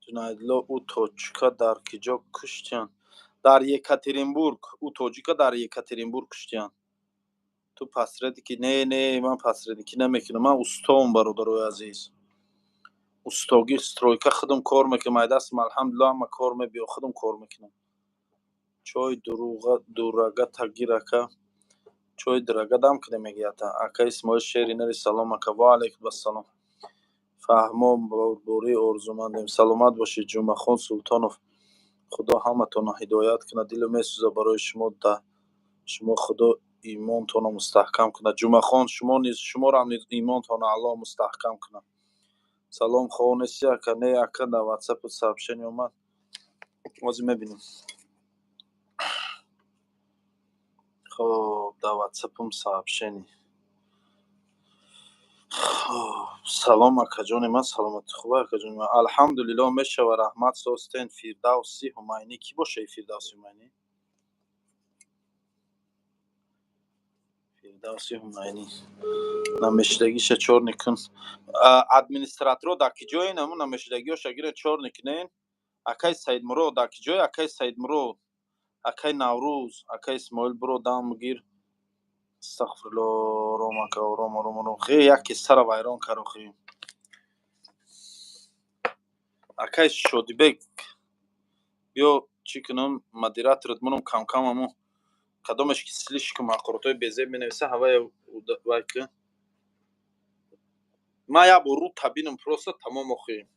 Ҷунаидулло, ӯ тоҷика дар киҷо куштиянд? Дар Екатеринбург. Ӯ тоҷика дар Екатеринбург куштиянд. Ту посредникӣ? Не, не, ман посредникӣ намекунам, ман устоам, бародарои азиз, устогӣ, стройка худам кор мекунам, ай дастам, алҳамдулилло, ҳама кор мебиё, худам кор мекунам. Чой дурага тагир, ака, чой дурага дам кунем, мегӯята. Ака Исмоил, шери нари. Салом, ака. Ва алайкум ассалом. Фаҳмо, бории орзумандем, саломат бошед. Ҷумъахон Султонов, Худо ҳаматонро ҳидоят кунад, дилу месӯзад барои шумо, да шумо Худо имонтонро мустаҳкам кунад. Ҷумъахон, шумо низ, шуморо низ имонтонро Аллоҳ мустаҳкам кунад. Салом, хоб нести, ака? Не, ака, дар ватсапу сообщение омад, ҳозир мебинем. Хоб, дар ватсапум сообщение. Хоб, салом, акаҷони ман, саломатӣ хуба, акаҷони ман? Алҳамдулилло, мешава, раҳмат. Состен. Фирдавси Ҳумайнӣ кӣ боша? Фирдавси Ҳумайнӣ, Фирдавси Ҳумайнӣ намешидагиша чор никун. Администраторо дар ки ҷоен? Ҳамун намешидагиҳоша гирен, чор никунен. Акай Саидмурод дар ки ҷое? Акай Саидмурод, акай Наврӯз, акай Исмоил, биро дам гир. Астағфирулло, ором, ака, ором, ором, ором. Хе, яке сара вайрон кар охи. Акай Шодибек, биё, чӣ кунам, модераторат монам, камкам ҳамо кадомеш ки слишком ҳақоротҳои безеб менависа, ҳавая вай ки ман як бор рӯ табинам, просто тамом охи.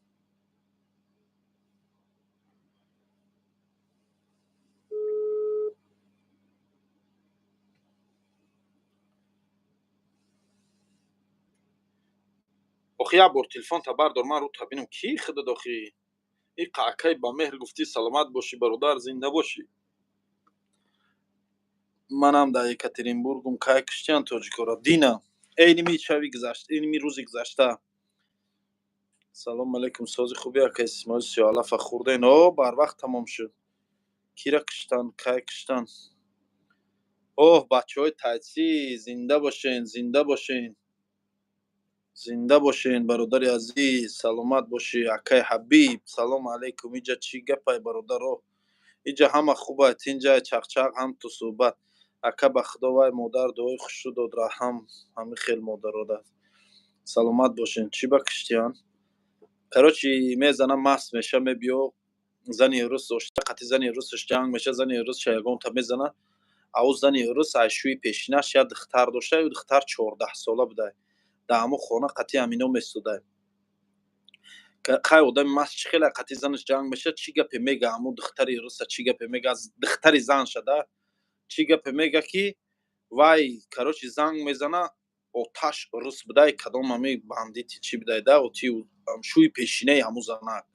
Охи, як бор телефонта бардор, ман рӯ табинам, ки худат охи. Иқа, акай, ба меҳр гуфтӣ, саломат бошӣ, бародар, зинда бошӣ. Манам дар Екатеринбургум. Кай куштиян тоҷикоро? Дина, эйними шаби гузашта, эйними рӯзи гузашта. Салому алайкум, сози, хуби, ака Исмоил? Сиёалафа хӯрден? О, барвақт тамом шуд. Кира куштан, кай куштан? Оҳ, бачаҳои тайсӣ, зинда бошен, зинда бошен, зинда бошен, бародари азиз, саломат бошӣ. Акай Ҳабиб, салому алайкум. Иҷа чӣ гапай, бародаро? Иҷа ҳама хубай, тинҷай, чақчақ, ҳам ту суҳбат. Ака, ба худо, вай модар дуои хушрӯ дод, раҳам ҳами хел модарода. Саломат бошен. Чӣ ба киштиян? Короче, мезана, маст меша, мебиё, зани рус дошта, қати зани русаш ҷанг меша, зани русша ягонта мезана. Ау зани рус ай шӯи пешинаш як духтар дошта, ю духтар 14сола будай, дар ҳамон хона қати ҳамино месудай. Хай, одами маст чӣ хеле қати занаш ҷанг меша, чӣ гапе мега, ҳамон духтари руса чӣ гапе мега, духтари занша да чӣ гапе мега, ки вай, короче, занг мезана, оташ рус будай, кадом ҳами бандити чӣ будай да, оти шӯи пешинаи ҳамун занак.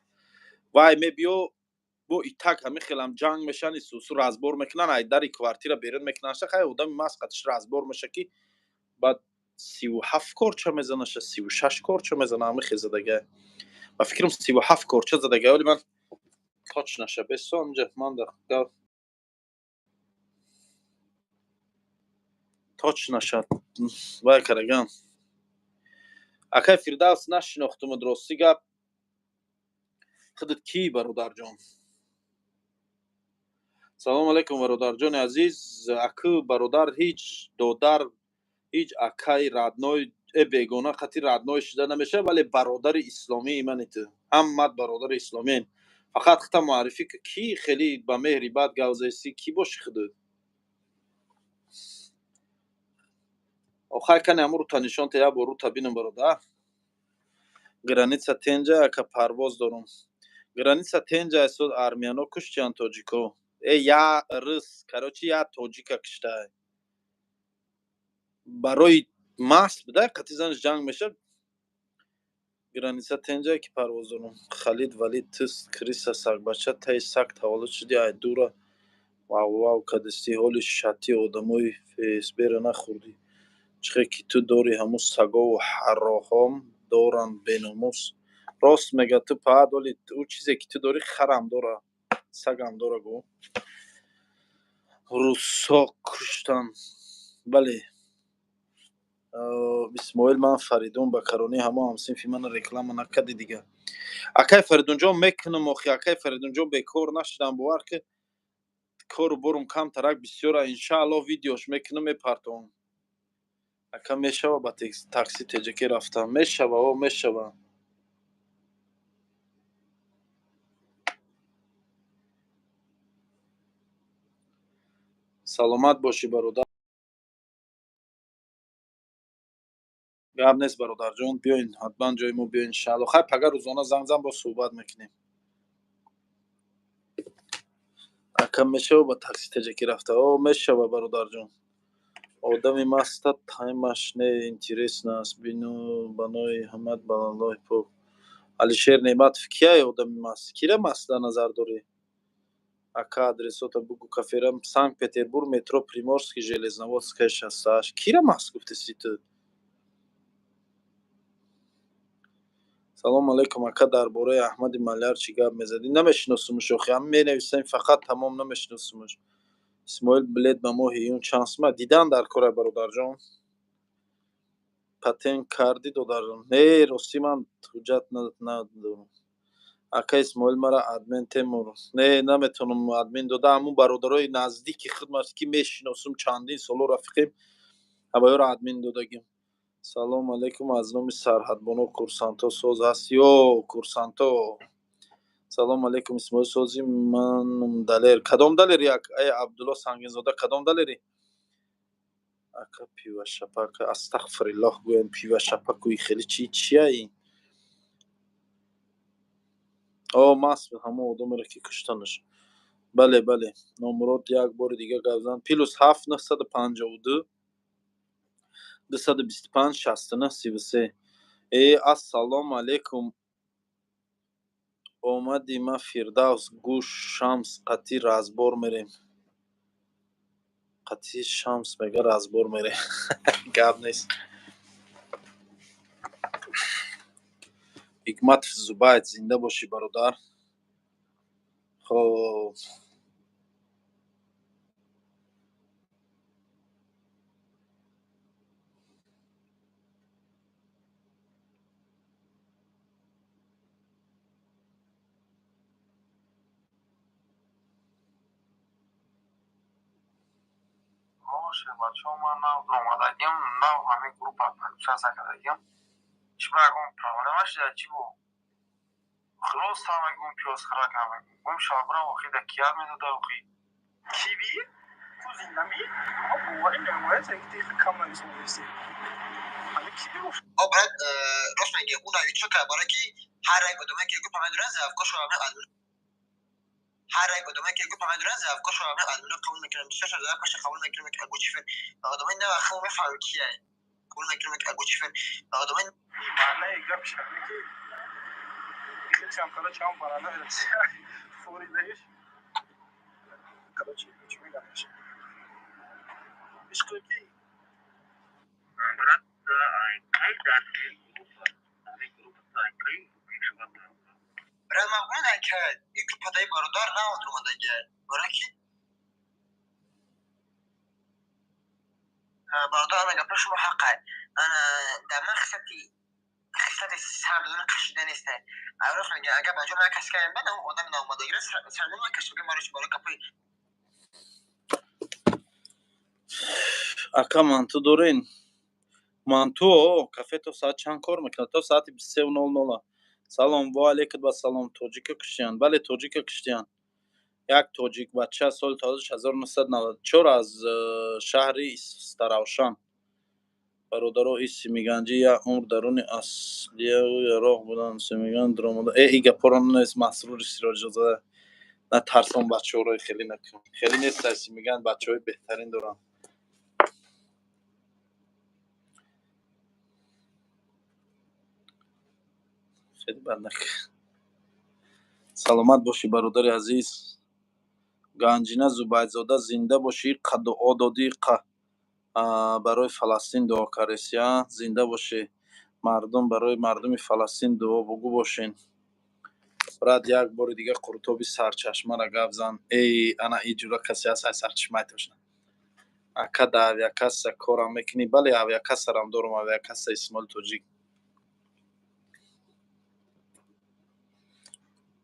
Вай мебиё. Бо итак ҳами хелам ҷанг мешан, исусу разбор мекунан, ай дари квартира берун мекунаша. Хай, одами маст қатиш разбор меша, ки баъд 37 корча мезанаша, 36 корча мезана. Ҳами хел задага, ба фикрам, 37 корча задага, вале ман точно ша бесо амҷа ман дар точно ша вай карагам. Акай Фирдавс, нашинохтумуд, рости гап. Худат кӣ, бародарҷон? Салому алайкум, бародарҷони азиз. Акы бародар, ҳеҷ додар, ҳеҷ акаи родной бегона қати родной шуда намешавад, вале бародари исломии мани ту, ҳамат бародари исломием. Фақат хита муаррифӣ ки, кӣ хеле ба меҳри бад гап заисӣ, кӣ боши худат? Охай, кане ҳамун рута нишон та, як бор рута бинам, бародар. Граница тенҷа, ака, парвоз дорум. Граница тенҷа эсод, армяно куштиян тоҷико. Э, я рыс, короче, я тоҷика киштай. Барои маст буда, қати занаш ҷанг мешад. Граница тенҷа, ки парвоз дорум. Халид Валид, тис криса, сагбача, таи саг таваллуд шуди, ай дура вав вав кадисти. Ҳоли шати одамои ФСБ-ра нахӯрдӣ. Чихе ки ту дорӣ, ҳамун сагову ҳарроҳом доранд, беномус. Рост мега ту паад, вале ӯ чизе ки ту дорӣ, харам дора, сагам дора. Гӯ, рӯссо куштан, бале. Исмоил, ман Фаридун ба каронӣ, ҳамо ҳамсинфи мана реклама накарди дига. Акай Фаридунҷон, мекунам охи. Акай Фаридунҷон, бекор нашудам, бовар ки, кору борум камтарак бисёра. Иншааллоҳ, видеош мекунам, мепартовам. Ака, мешава ба такси теҷаке рафтам? Мешава, о, мешава. Саломат бошӣ, бародар. Гап нест, бародарҷон, биёин ҳатман ҷои мо, биёин, иншаалло. Хай, пага рӯзона занг зан, боз суҳбат мекунем. Ака, мешава ба такси теҷакӣ рафта? О, мешава, бародарҷон. Одами маста таймаш не интересно аст, бину банои ҳамат балаллоҳи пок. Алишер Неъматов, кияй одами маст? Кира маст дар назар дорӣ? Ака, адресота бугу, каферам. Санкт Петербург, метро Приморский, Железноводская, 68. Кира маст гуфтеси ту? Салому алайкум, ака, дар бораи Аҳмади Маляр чӣ гап мезадӣ? Намешиносумуш охи, ҳам менависем фақат, тамом, намешиносумуш. Исмоил, билет ба моҳи июн чанд сума дидан дар кора, бародарҷон? Патент кардӣ, додарҷон? Не, ростӣ, ман ҳуҷҷат надорам. Ака Исмоил, мара админ темур. Не, наметавонам админ дода. Ҳамун бародарои наздики хидмат, ки мешиносум, чандин соло рафиқем, ҳаваёро админ додагим. Салому алайкум аз номи Сарҳадбоно, курсантҳо соз ҳаст ё курсантҳо? Салому алайкум, Исмоил, сози? Манум Далер. Кадом Далер? Як ай Абдулло Сангинзода, кадом Далери? Ака, пивашапак, астағфириллоҳ, гӯям пивашапакуи хеле чи чия ин? О, маст ҳамон одамеро ки куштанаш. Бале, бале. Номурод, як бори дига гап зан. +7 952 225 69 33. Э, ассалому алайкум, омади. Ма Фирдавс, гӯш, Шамс қатӣ разбор мерем. Қатӣ Шамс мега разбор мерем, гап нест. Ҳикматов Зубайд, зинда бошӣ, бародар. Хоб. Бачаҳо, ман нав омадагим, нав ҳамин группа подписаться кардагим. Чӣ ба ягон проблема шуда, чӣ бу? Хилос ҳамагум, пиёзхӯрак ҳамагум гум шабра, охи да кият медода охи. Киви? Ту зиндамӣ? Ма боварӣ мемояд, ки ти кам нависондаисти. Ҳами киви гуфт. О, брат, рост мегӣ, ӯ новичок а, барое ки ҳар як одаме ки группа медоранд, заявкошо ҳар як одаме ки группа медоранд, заявкошо админо қабул мекунанд. Бисёршо заявкаша қабул мекунам, ки агучифер одамои нав ахо мефаҳмам кия, қабул мекунам, ки агучифер одамои. Маънаи гап шаме ки хелшам, короче, ҳам барандаи Россия. Форидаиш. Короче, чӣ мегам? Ишқи ки Брат, кай дастгир группа? Ҳамин группа кай шуба? Брат, ман гумон ка ин группа даи бародар наод омадагия. Барои ки бародар, ана гапи шумо ҳаққай. Ана дар ман хислати сардона кашида нестай. Рост мега, агар ба ҷо ман каси кардам, баъд одами наомадагиро сардона ман кашида, маро барои гапои. Ака, манту дорен? Манту о кафе то соат чанд кор мекунад? То соати 23:00. Салом, ва алейкум ва салом. Тоҷика куштиянд? Бале, тоҷика куштиянд. Як тоҷик бача, соли таваллудаш 1994, аз шаҳри Истаравшан. Бародаро, и Симиганҷӣ як умр даруни аслияу яроқ буданд. Симиган дуромада. Э, и гапҳоро нанавис, Масрури Сироҷзода. На тарсон бачаҳоро, хеле накун. Хеле нест, Симиган бачаҳои беҳтарин доранд. Хеле бад накун. Саломат бошӣ, бародари азиз. Ганҷина Зубайдзода, зинда бошӣ, қа дуо додӣ, қа барои Фаластин дуо кардеси, а? Зинда бошӣ. Мардум, барои мардуми Фаластин дуо бугӯ бошен. Брат, як бори дига қуртоби сарчашмаро гап зан. Эй, ана и ҷура касе ҳаст, ай сарчашмаи тошна. Ака, да авиакасса корам мекунӣ? Бале, авиакассарам дорум, авиакасса Исмоили Тоҷик.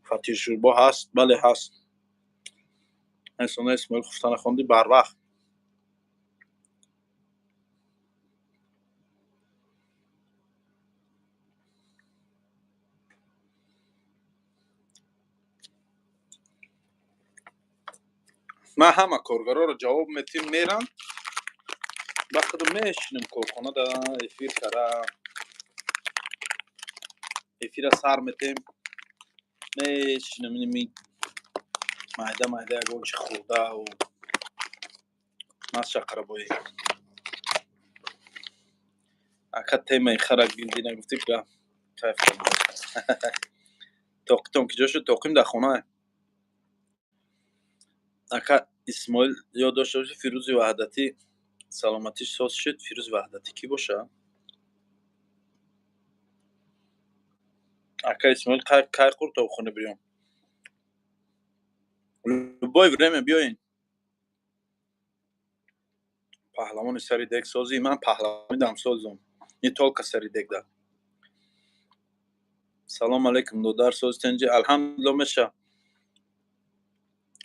Фатир шӯрбо ҳаст? Бале, ҳаст. Инсона Исмоил, хуфта нахондӣ барвақт. Ман ҳама коргароро ҷавоб метим, мерам, ба худам мешинам корхона да эфир кара. Эфира сар метем, мешинам, иними майда майда ягон чи хӯрдау маша қарабоӣ. Ака, темаи хара гилдӣ нагуфтӣ, га кайф кардам. Тоқитон киҷо шуд? Тоқим дар хона. Ака Исмоил, ёд дошта бошӣ, Фирӯзи Ваҳдатӣ саломатиш соз шуд. Фирӯзи Ваҳдатӣ кӣ боша? Ака Исмоил, кай қуртобхона биём? Любое время биёен. Паҳлавони сари дег созӣ? Ман паҳлавони дамсозам, не только сари дегда. Салом алейкум, додар, сози, тинҷӣ? Алҳамдулилло, меша.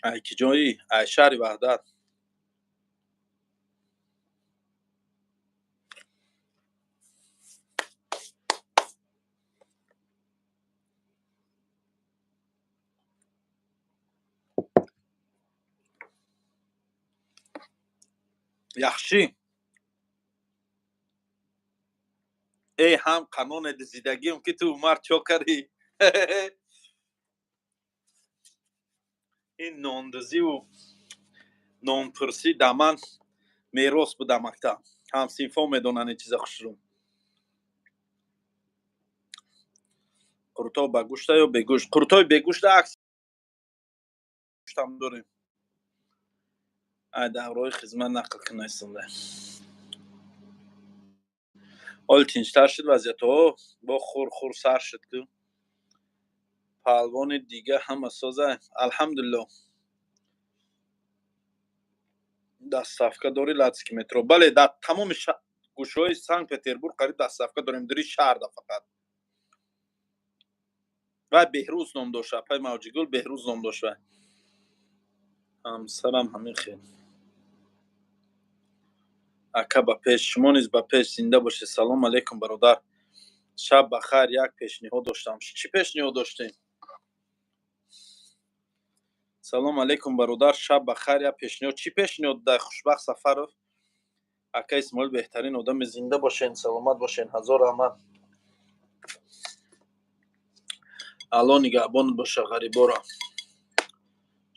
Ай ки ҷоӣ? Ай шаҳри Ваҳдат. Яхшӣ. Эй, ҳам қаноне дизидагиам, ки ту Умар чо кардӣ? Ин нондузиву нонпурсӣ да ман мерос буда мактаб. Ҳамсинфо медонанд ин чиза хушрӯ. Қуртоб ба гӯшта ё бегӯшт? Қуртоби бегӯшта акс гӯштам дорем. Ай давраҳои хизмат нақл кун, истонда. Ҳоли тинҷтар шуд вазъият? О, бо хур хур сар шуд ку. Паҳлвони дига ҳама соза? Алҳамдулилло. Доставка дорӣ Ладожский метро? Бале, дар тамоми гӯшаҳои Санкт Петербург қариб доставка дорем, дури шаҳрда фақат. Вай Беҳрӯз ном дошт, апаи Мавҷигул, Беҳрӯз ном дошт вай. Ҳамсарам ҳамин хел. Ака, ба пеш, шумо низ ба пеш, зинда бошед. Салом алейкум, бародар, шаб ба хайр. Як пешниҳод доштам. Чӣ пешниҳод доштем? Салом алейкум, бародар, шаб ба хайр. Як пешниҳод. Чӣ пешниҳод дай, Хушбахт Сафаров? Ака Исмоил беҳтарин одами, зинда бошен, саломат бошен, ҳазор раҳмат. Аллоҳ нигаҳбонат боша, ғарибора.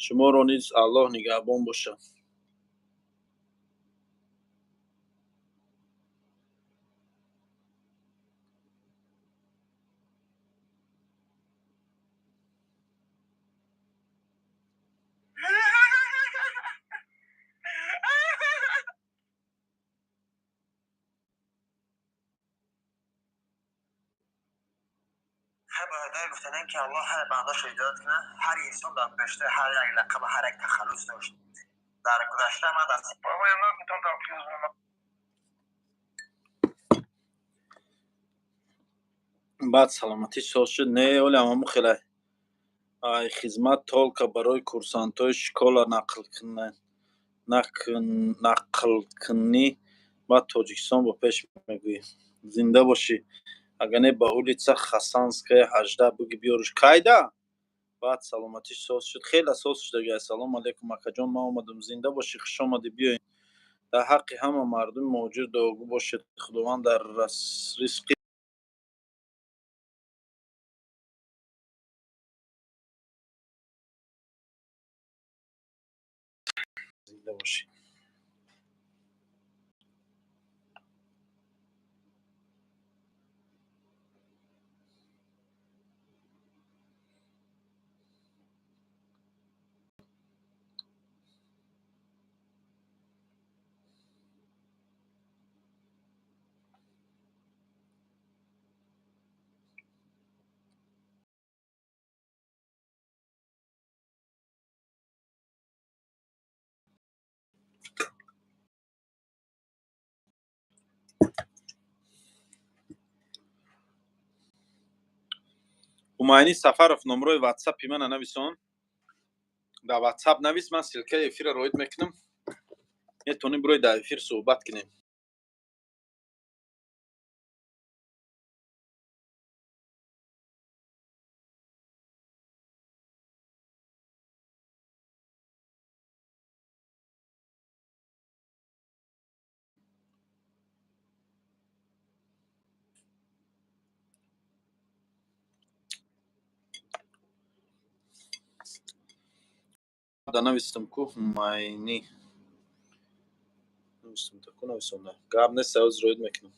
Шуморо низ Аллоҳ нигаҳбон боша. Бародар гуфтанем, ки Аллоҳ ҳар бандаашро ҳидоят кунад. Ҳар инсон дар гузашта ҳар як лақаб, ҳар як тахаллус дошт. Дар гузашта ман дар Баъд саломатӣ соз шуд. Не, оле ҳамаму хеле ай хизмат только барои курсантҳои школа нақлкунӣ, баъд Тоҷикистон ба пеш мегӯӣ. Зинда бошӣ. Агар не, ба улица Хасанская 18 буги, биёрш кайда. Баъд саломатӣ соз шуд, хеле соз шудаги. Ассалому алайкум, акаҷон, ман омадам. Зинда бошӣ, хуш омадӣ, биёед. Дар ҳаққи ҳама мардуми муҳоҷир дуогӯ бошед, Худованд дар ризқи зинда бошӣ. Ҳумайни Сафаров, номрои ватсапи мана нависон. Дар ватсап навис, ман ссылкаи эфирро роид мекунам, метавонем бирои дар эфир суҳбат кунем. Да навистам ку, Ҳумайнӣ навистам, та ку нависонда, гап нест, савоз роид мекунам.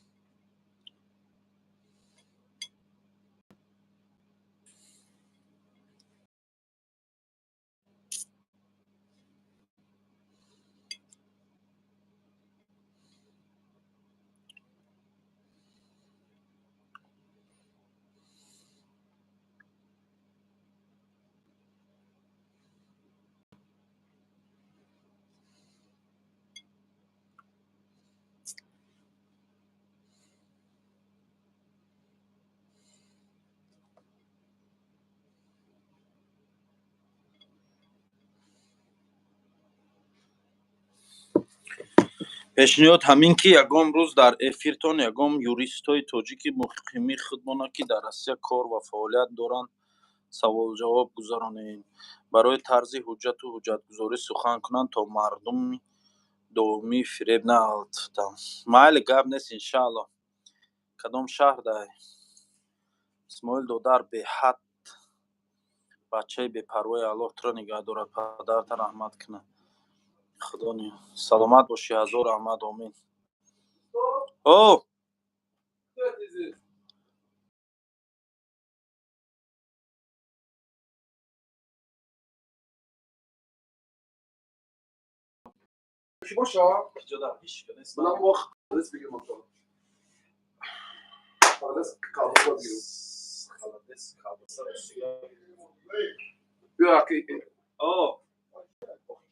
Пешниҳод ҳамин, ки ягон рӯз дар эфиртон ягон юристҳои тоҷики муқими худмона, ки дар Россия кор ва фаъолият доранд, саволҷавоб гузаронем, барои тарзи ҳуҷҷату ҳуҷҷатгузорӣ сухан кунанд, то мардуми доимӣ фиреб наалтанд. Майли, гап нест, иншаалло. Кадом шаҳр дай? Исмоил додар беҳад бачаи бепарвои, Аллоҳ туро нигаҳ дорад, падарта раҳмат кунад. Худо саломат бошӣ, ҳазор раҳмат, омин. О. کی باشه؟ منم وقت خالص بگیرم آنجا. خالص کابوس بگیرم. بیا که О,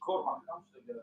кор маҳкам шуда.